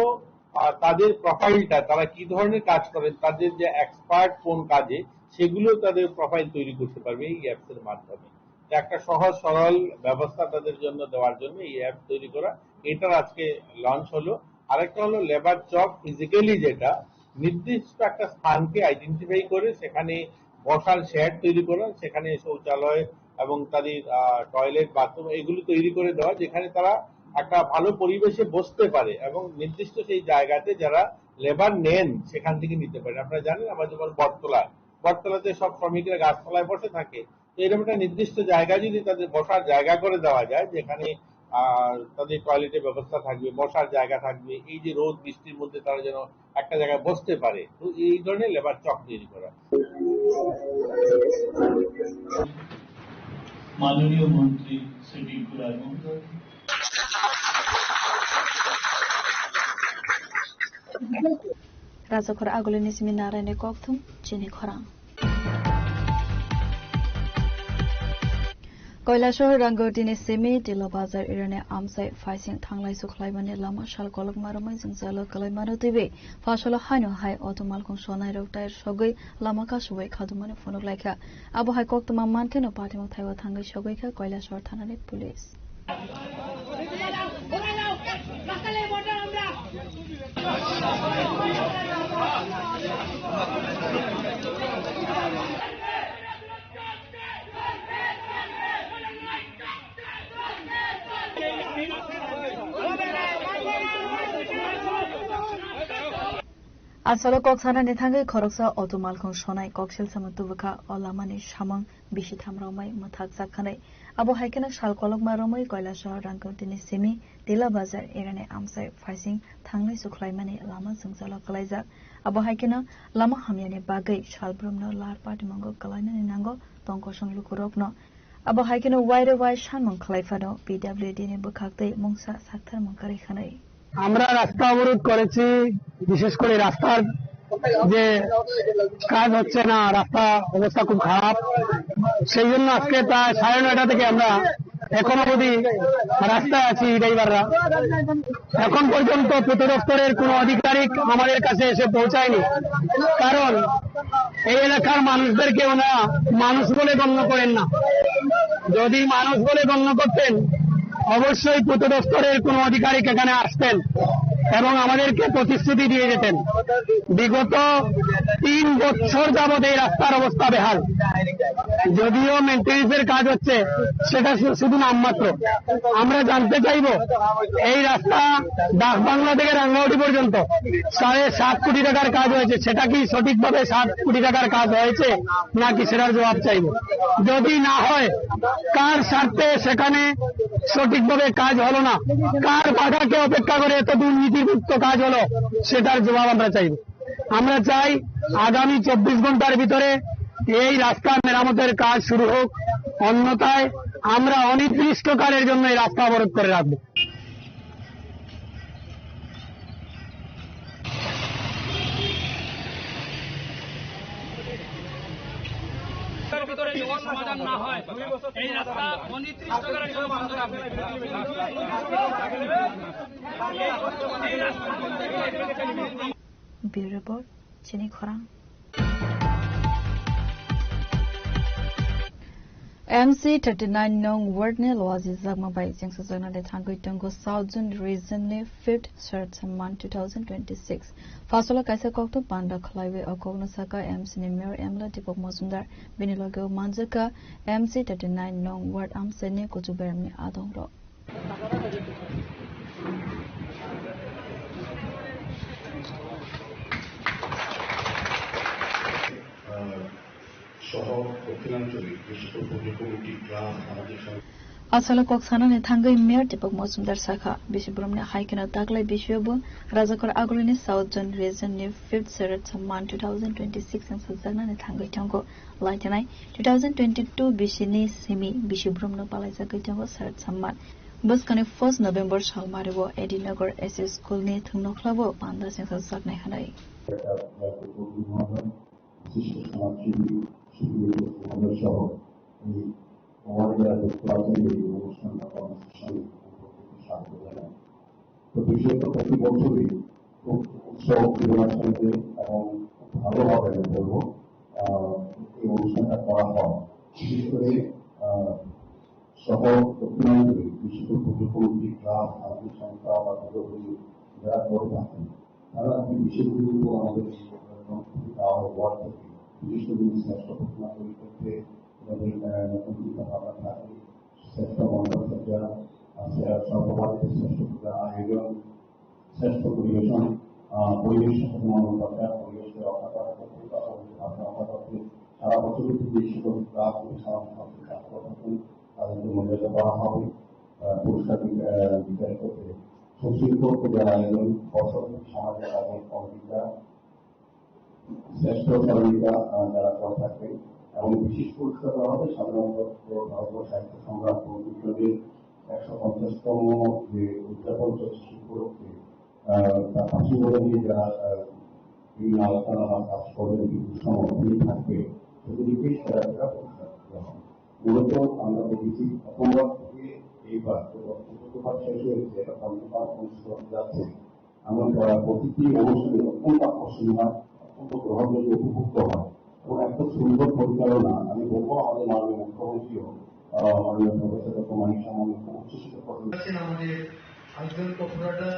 আহ, তাদের প্রোফাইলটা, তারা কি ধরনের কাজ করেন, তাদের যে এক্সপার্ট কোন কাজে, সেগুলো তাদের প্রোফাইল তৈরি করতে পারবে এই অ্যাপস এর মাধ্যমে। তো একটা সহজ সরল ব্যবস্থা তাদের জন্য দেওয়ার জন্য এই অ্যাপ তৈরি করা, এটার আজকে লঞ্চ হলো। আরেকটা হলো লেবার চক ফিজিক্যালি, যেটা নির্দিষ্ট একটা স্থানকে আইডেন্টিফাই করে সেখানে বসার শেড তৈরি করা, সেখানে শৌচালয় এবং তাদের টয়লেট বাথরুম এগুলো তৈরি করে দেওয়া, যেখানে তারা একটা ভালো পরিবেশে বসতে পারে এবং নির্দিষ্ট সেই জায়গাতে যারা লেবার নেন সেখান থেকে নিতে পারেন। আপনারা জানেন, আমরা যেমন বটতলা, বটতলাতে সব শ্রমিকরা গাছতলায় বসে থাকে, তো এরকম একটা নির্দিষ্ট জায়গা যদি তাদের বসার জায়গা করে দেওয়া যায়, যেখানে আহ, তাদের টয়লেটের ব্যবস্থা থাকবে, বসার জায়গা থাকবে, এই যে রোদ বৃষ্টির মধ্যে তারা যেন একটা জায়গায় বসতে পারে, তো এই ধরনের লেবার চক তৈরি করা। মাননীয় মন্ত্রী শ্রী টিঙ্কু রায় মহোদয়। Rajakhor agulini simi naraini kokthum chini khorang. Koilashahar Rangotini simi Tila Bazar area ni amsai phaising thanglai sukhlaimani lama sal kolokma romwi jwngjalo kwlaimano twiwi phasalo haino hai auto malkhung sonai rok tyre sogwi lama kasubwi khadumani phunuk laikha. Abo hai koktwma mankheno patimung thaibo thangwi sogwi kha Koilashahar thanani police. Asalo kok sanani thangwi khoroksa auto malkhung sonai koksil samung tubukha o lamani samung bisi tham romwi mwthakjak khanai. Abo hai kheno sal kolokma romwi Koilashahar Rangkotini simi Tila Bazar area ni amsai phaising thanglai sukhlaimani lama jwngjalo kwlaijak. Abo hai kheno lama hamyani bagwi salbrumno lar patimungo kwlainani nango tongkosong lukurokno. Abo hai kheno waire wai sanmung khlai phano P W D ni bwkhak tei mungsa saktharmung kwrwi khanai. আমরা রাস্তা অবরোধ করেছি, বিশেষ করে রাস্তার যে কাজ হচ্ছে না, রাস্তা অবস্থা খুব খারাপ। সেই জন্য আজকে প্রায় সাড়ে নয়টা থেকে আমরা এখন অবধি রাস্তায় আছি ড্রাইভাররা। এখন পর্যন্ত পূর্ত দপ্তরের কোনো আধিকারিক আমাদের কাছে এসে পৌঁছায়নি, কারণ এই এলাকার মানুষদেরকে ওনারা মানুষ বলে গণ্য করেন না। যদি মানুষ বলে গণ্য করতেন, অবশ্যই পূর্ত দপ্তরের কোনো আধিকারিক এখানে আসতেন এবং আমাদেরকে প্রতিশ্রুতি দিয়ে যেতেন। বিগত তিন বছর যাবত এই রাস্তার অবস্থা বেহাল। যদিও মেইনটেনেন্সের কাজ হচ্ছে, সেটা শু-, শুধু নামমাত্র। আমরা জানতে চাইবো, এই রাস্তা ডাক বাংলা থেকে রাঙ্গামাটি পর্যন্ত সাড়ে সাত কোটি টাকার কাজ হয়েছে, সেটা কি সঠিকভাবে সাত কোটি টাকার কাজ হয়েছে, নাকি সেটার জবাব চাইবো। যদি না হয়, কার স্বার্থে সেখানে সঠিকভাবে কাজ হলো না, কার বাধাকে অপেক্ষা করে এত দুর্নীতিযুক্ত কাজ হলো, সেটার জবাব আমরা চাইবো। আমরা চাই আগামী চব্বিশ ঘন্টার ভিতরে এই রাস্তা মেরামতের কাজ শুরু হোক, অন্যথায় আমরা অনির্দিষ্টকালের জন্য এই রাস্তা অবরোধ করে রাখবো। ভিতরে যদি সমাধান না হয়, এই রাস্তা অনির্দিষ্টকালের জন্য Bureau Report, Chini Khorang. M C thirty nine nong ward ni Loaji Jagma bai chengsajakna de thangwi tongo South Zone Region ni fifth Sarat Samman two thousand twenty six. Phaisalo kaisa kokthum panda khlaiwi o kokno saka M C ni Mayor M L A Deepak Majumdar, bini loge o manjakha M C thirty nine nong ward amchaini kuchuk beremni adongrok. সহ দক্ষিণাঞ্চলে বিশেষ করে পূর্ব committee, club, সামাজিক সংগঠন। Asalo kok sanani thangwi Mayor Deepak Majumdar sakha, bisi boromni hai kheno taklai bisio bo Rajakhor Agulini South Zone Region ni fifth Sarat Samman two thousand twenty six ang sajaknani thangwi tongo. Lai thanai two thousand twenty two bisini simi bisi boromno palaijagwi tongo Sarat Samman. Bwskangni first November salmario A D Nagar S S School ni thwngnokhlao panda chengsajaknai hwnwi. বিশিষ্ট সমাজসেবী, সুদীর্ঘ সমাজসহ এই ওয়ার্ডের যুক্ত আছেন এই অনুষ্ঠানটা কর্মসূচির সঙ্গে সম্পর্কিত স্বাগত জানাই। তো বিশেষত প্রতি বছরই খুব উৎসাহ উদ্দীপনার সঙ্গে এবং খুব ভালোভাবে আমি বলবো, আহ, এই অনুষ্ঠানটা করা হয়। বিশেষ করে, আহ, সহ দক্ষিণাঞ্চলে বিশেষ করে পুজো কমিটি, ক্লাব, সামাজিক সংস্থা বা পুজো কমিটি যারা করে থাকেন, তারা এই বিষয়গুলোর উপর আমাদের এই প্রোগ্রাম থেকে দেওয়া হয় ওয়ার্ড থেকে। বিশেষ করে যদি শ্রেষ্ঠ ঘোষণা তৈরি করতে আমাদের, আহ, নতুন চিন্তা ভাবনা থাকে, শ্রেষ্ঠ মণ্ডপ সজ্জা, আহ, শ্রে-, সর্বভারতীয় শ্রেষ্ঠ পূজা আয়োজন, শ্রেষ্ঠ পরিবেশন, আহ, পরিবেশ সচেতনমূলক প্রচার, পরিবেশকে রক্ষা করার ক্ষেত্রে তথা উদ্ভিদ রক্ষা করার ক্ষেত্রে সারা বছর কিন্তু এই সকল ক্লাব ও সামাজিক সংস্থার কার্যকলাপ তাদেরকে মর্যাদা করা হবে, আহ, পুরস্কার বিত-, আহ, বিতরণ করতে। সুশৃঙ্খল পূজা আয়োজন, বছর সামাজিক আয়োজন কমিটিরা শ্রেষ্ঠ সহযোগিতা, আহ, যারা করে থাকবেন এবং বিশেষ পুরস্কার দেওয়া হবে সাধারণত ভারতবর্ষ সাহিত্য সংগ্রাম প্রতিষ্ঠানের একশো পঞ্চাশতম যে উদযাপন চলছে সেই উপলক্ষে, আহ, তার পাশে বলে যে যারা, আহ, বিভিন্ন আলোচনা বা কাজ করবেন, বিভিন্ন সমর্থন থাকবে, সেগুলিকে সেরা সেরা পুরস্কার দেওয়া হবে। মূলত আমরা দেখেছি প্রথমবার থেকে এইবার, তো চতুর্থবার শেষ হয়েছে, এটা পঞ্চমবার অনুষ্ঠিত হতে যাচ্ছে। আমার, আহ, প্রতিটি অনুষ্ঠানে অত্যন্ত আকর্ষণীয় হয়, অত্যন্ত গ্রহণযোগ্য, উপভোগ্য হয় এবং এত সুন্দর পরিচালনা। আমি বলবো আমাদের মাননীয় মুখ্যমন্ত্রীও, আহ, মাননীয় প্রফেসর ডক্টর মানিক সামন্ত খুব উচ্ছ্বসিত প্রশংসা। আছেন আমাদের আরেকজন কর্পোরেটর,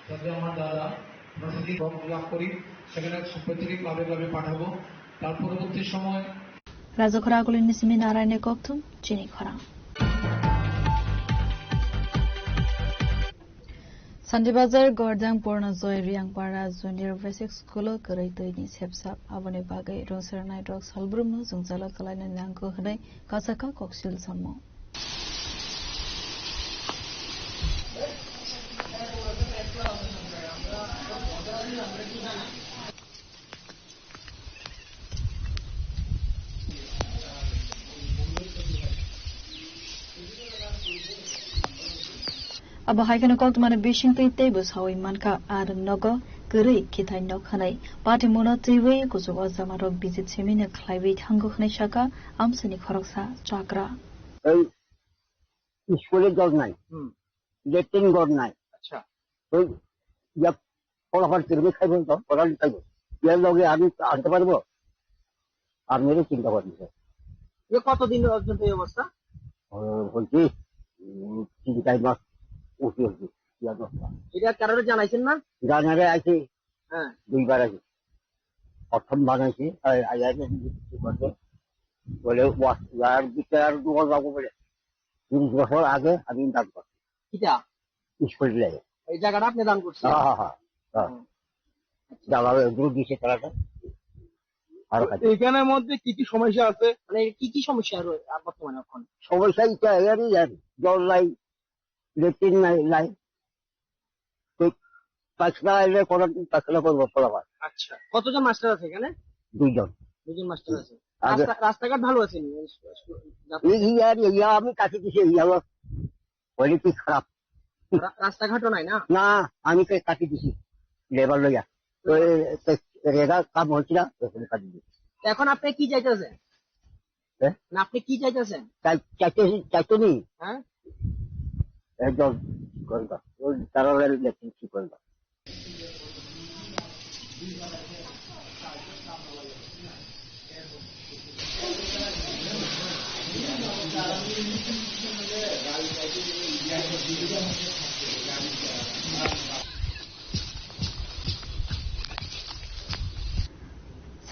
শ্রদ্ধেয় আমার দাদা, আমরা সেটি লাভ করি, সেখানে প্রত্যেকে ক্লাবে ক্লাবে পাঠাবো। তার পরবর্তী সময় Rajakhor Agulini simi Naraini kokthum, Chini Khorang. Sandi Bazar, Gordang Purna Joy Riangpara Junior Basic School o kwrwi twi ni sepsap. Aboni bagwi rwngsernai rok salbrumno jwngjalo kwlaina nango hwnwi kasaka koksil samung. Abo hai kheno koktwmani bisingtwi teibo sawi mankha, a rwng nogo kwrwi khithai nok hwnwi. Patimuno twiwi kuchugo jamarok visit simino khlaiwi thango hwnwi sakha amchaini khoroksa chakra. Ei, school-e jol nai. Hmm. Latrine ghor nai. আচ্ছা। ওই ইয়া ফলাফল কিভাবে খাইব তো, ফলাফল খাইব। ইয়ার লগে আমি আনতে পারবো? আপনারও চিন্তা করেন, স্যার। এ কতদিন পর্যন্ত এই অবস্থা? ও, বলছি, উম, তিন চার মাস উঠে হচ্ছে, ইয়ার অবস্থা। এটা কারোর জানাইছেন না? জানারে আইছি, হ্যাঁ। দুইবার আইছি। প্রথম বানাইছি, আই-, আই-, আই-, বলে, ওয়া-, ইয়ার ভিতরে আর দোকান যাবো বলে। তিরিশ বছর আগে আমি দান করছি। কিতা? স্কুল লাই। এই জায়গাটা আপনি দান করছেন? হ্যাঁ, হ্যাঁ, হ্যাঁ, হ্যাঁ। হুম। জায়গা ওই দূর দিছে তারা তো। আর তো কাজ। এখানের মধ্যে কি কি সমস্যা আছে? মানে কি কি সমস্যা রয়ে-, আর বর্তমানে এখন? সমস্যা এটা এরই আর জল নাই, লেট্রিন নাই, নাই। তো পায়খানা এলে কোনো পায়খানা করবো ফলাফল। আচ্ছা, কতজন মাস্টার আছে এখানে? দুইজন। দুইজন মাস্টার আছে। আগে রাস্তা-, রাস্তাঘাট ভালো আছে নি? এই, এই আর এই আমি কাছে দিছি, এই আমার কোয়ালিটি খারাপ। রা-, রাস্তাঘাটও নাই না? না, আমি তো কাটি দিছি লেবার লইয়া। তো এ, তো রেগা কাম হচ্ছে না, ওখানে কাটি দিছি। তো এখন আপনি কি চাইতেছেন? হ্যাঁ? না, আপনি কি চাইতেছেন? চাই-, চাইতে-, চাইতে নি? হ্যাঁ? একদম ঠিক করে দাও। ওই তারা লেট্রিন ঠিক করে দাও।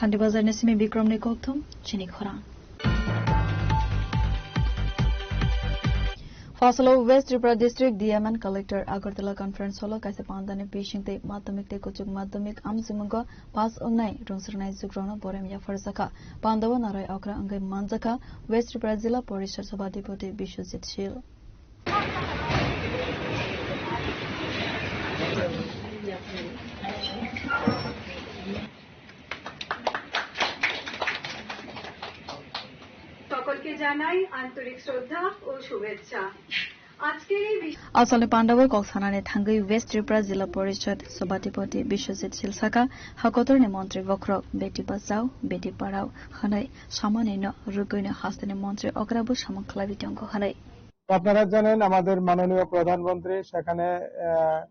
Sandi Bazar ni simi Bikram ni kokthum, chini khorang. Fasalo West Tripura District D M and Collector Agartala Conference Hall o kaisa pandani bising tei madhyamik tei kuchuk madhyamik amchikmungo pass wngnai rwngsrwnai jugrokno borem yapharjakha. Pandao narwk okra wngwi manjakha West Tripura Jila Porishad Sabhadipati Biswajit Shil. সকলকে জানাই আন্তরিক শ্রদ্ধা ও শুভেচ্ছা। আজকের এই বিশ- Asalni pandao kok sanani thangwi West Tripura Jila Porishad Sabhadipati Biswajit Shil saka, hakotorni montri bokhorok Beti Bachao, Beti Padhao hwnwi samani no rwgwino hasteni montri okrabo samung khlaiwi tongo hwnwi. আপনারা জানেন, আমাদের মাননীয় প্রধানমন্ত্রী সেখানে, আহ,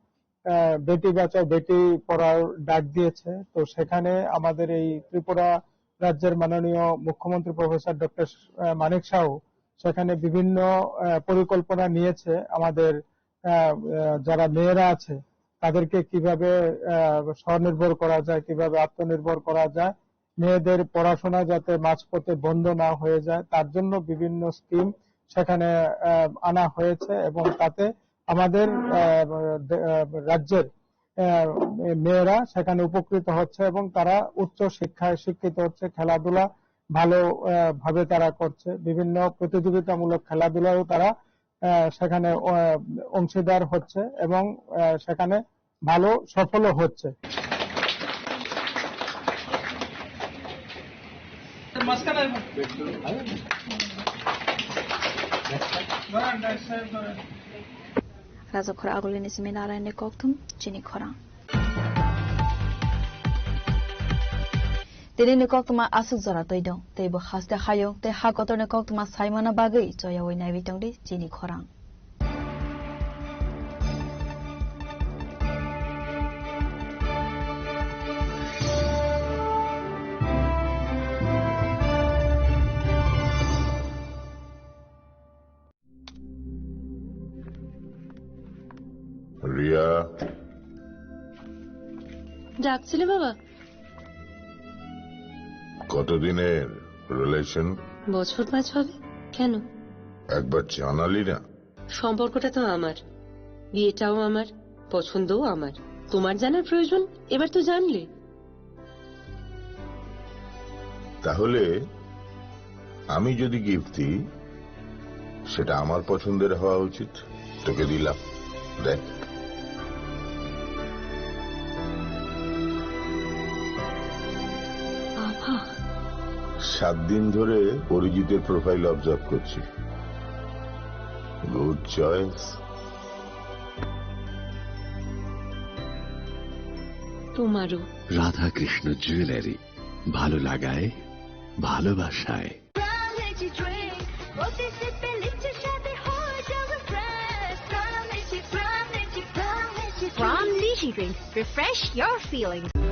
আহ, বেটি বাঁচাও বেটি পড়াও ডাক দিয়েছে। তো সেখানে আমাদের এই ত্রিপুরা রাজ্যের মাননীয় মুখ্যমন্ত্রী প্রফেসর ডক্টর, আহ, মানিক সাহু সেখানে বিভিন্ন, আহ, পরিকল্পনা নিয়েছে। আমাদের, আহ, আহ, যারা মেয়েরা আছে তাদেরকে কিভাবে, আহ, স্বনির্ভর করা যায়, কিভাবে আত্মনির্ভর করা যায়, মেয়েদের পড়াশোনা যাতে মাঝপথে বন্ধ না হয়ে যায়, তার জন্য বিভিন্ন স্কিম সেখানে, আহ, আনা হয়েছে এবং তাতে আমাদের, আহ, দে-, আহ, রাজ্যের, আহ, মেয়েরা সেখানে উপকৃত হচ্ছে এবং তারা উচ্চ শিক্ষায় শিক্ষিত হচ্ছে, খেলাধুলা ভালো, আহ, ভাবে তারা করছে, বিভিন্ন প্রতিযোগিতামূলক খেলাধুলায়ও তারা, আহ, সেখানে, আহ, অংশীদার হচ্ছে এবং, আহ, সেখানে ভালো সফলও হচ্ছে। Rajakhor agulini simi Narayan ni kokthum chini khorang. Tini ni koktwma aswk jora twi dong, tei bo haste hayung tei ha kotor ni koktwma saimana bagwi choyawi naiwi tongdi chini khorang. Riya. ডাকছিলে বাবা? কতদিনের রিলেশন? বছর পাঁচ হবে। কেন? একবার জানালি না। সম্পর্কটা তো আমার, বিয়েটাও আমার, পছন্দও আমার। তোমার জানার প্রয়োজন, এবার তো জানলে। তাহলে আমি যদি গিফট দিই, সেটা আমার পছন্দের হওয়া উচিত। তোকে দিলাম, দেখ। বাবা। সাত দিন ধরে অরিজিতের প্রোফাইল অবজার্ভ করছি। Good choice. তোমারও। রাধাকৃষ্ণ জুয়েলারি, ভালো লাগায়, ভালোবাসায়। From Lychee Drink, প্রতি সিপে লিচুর স্বাদে হয়ে যাবে fresh. From Lychee, From Lychee, From Lychee, From Lychee Drink, refresh your feelings.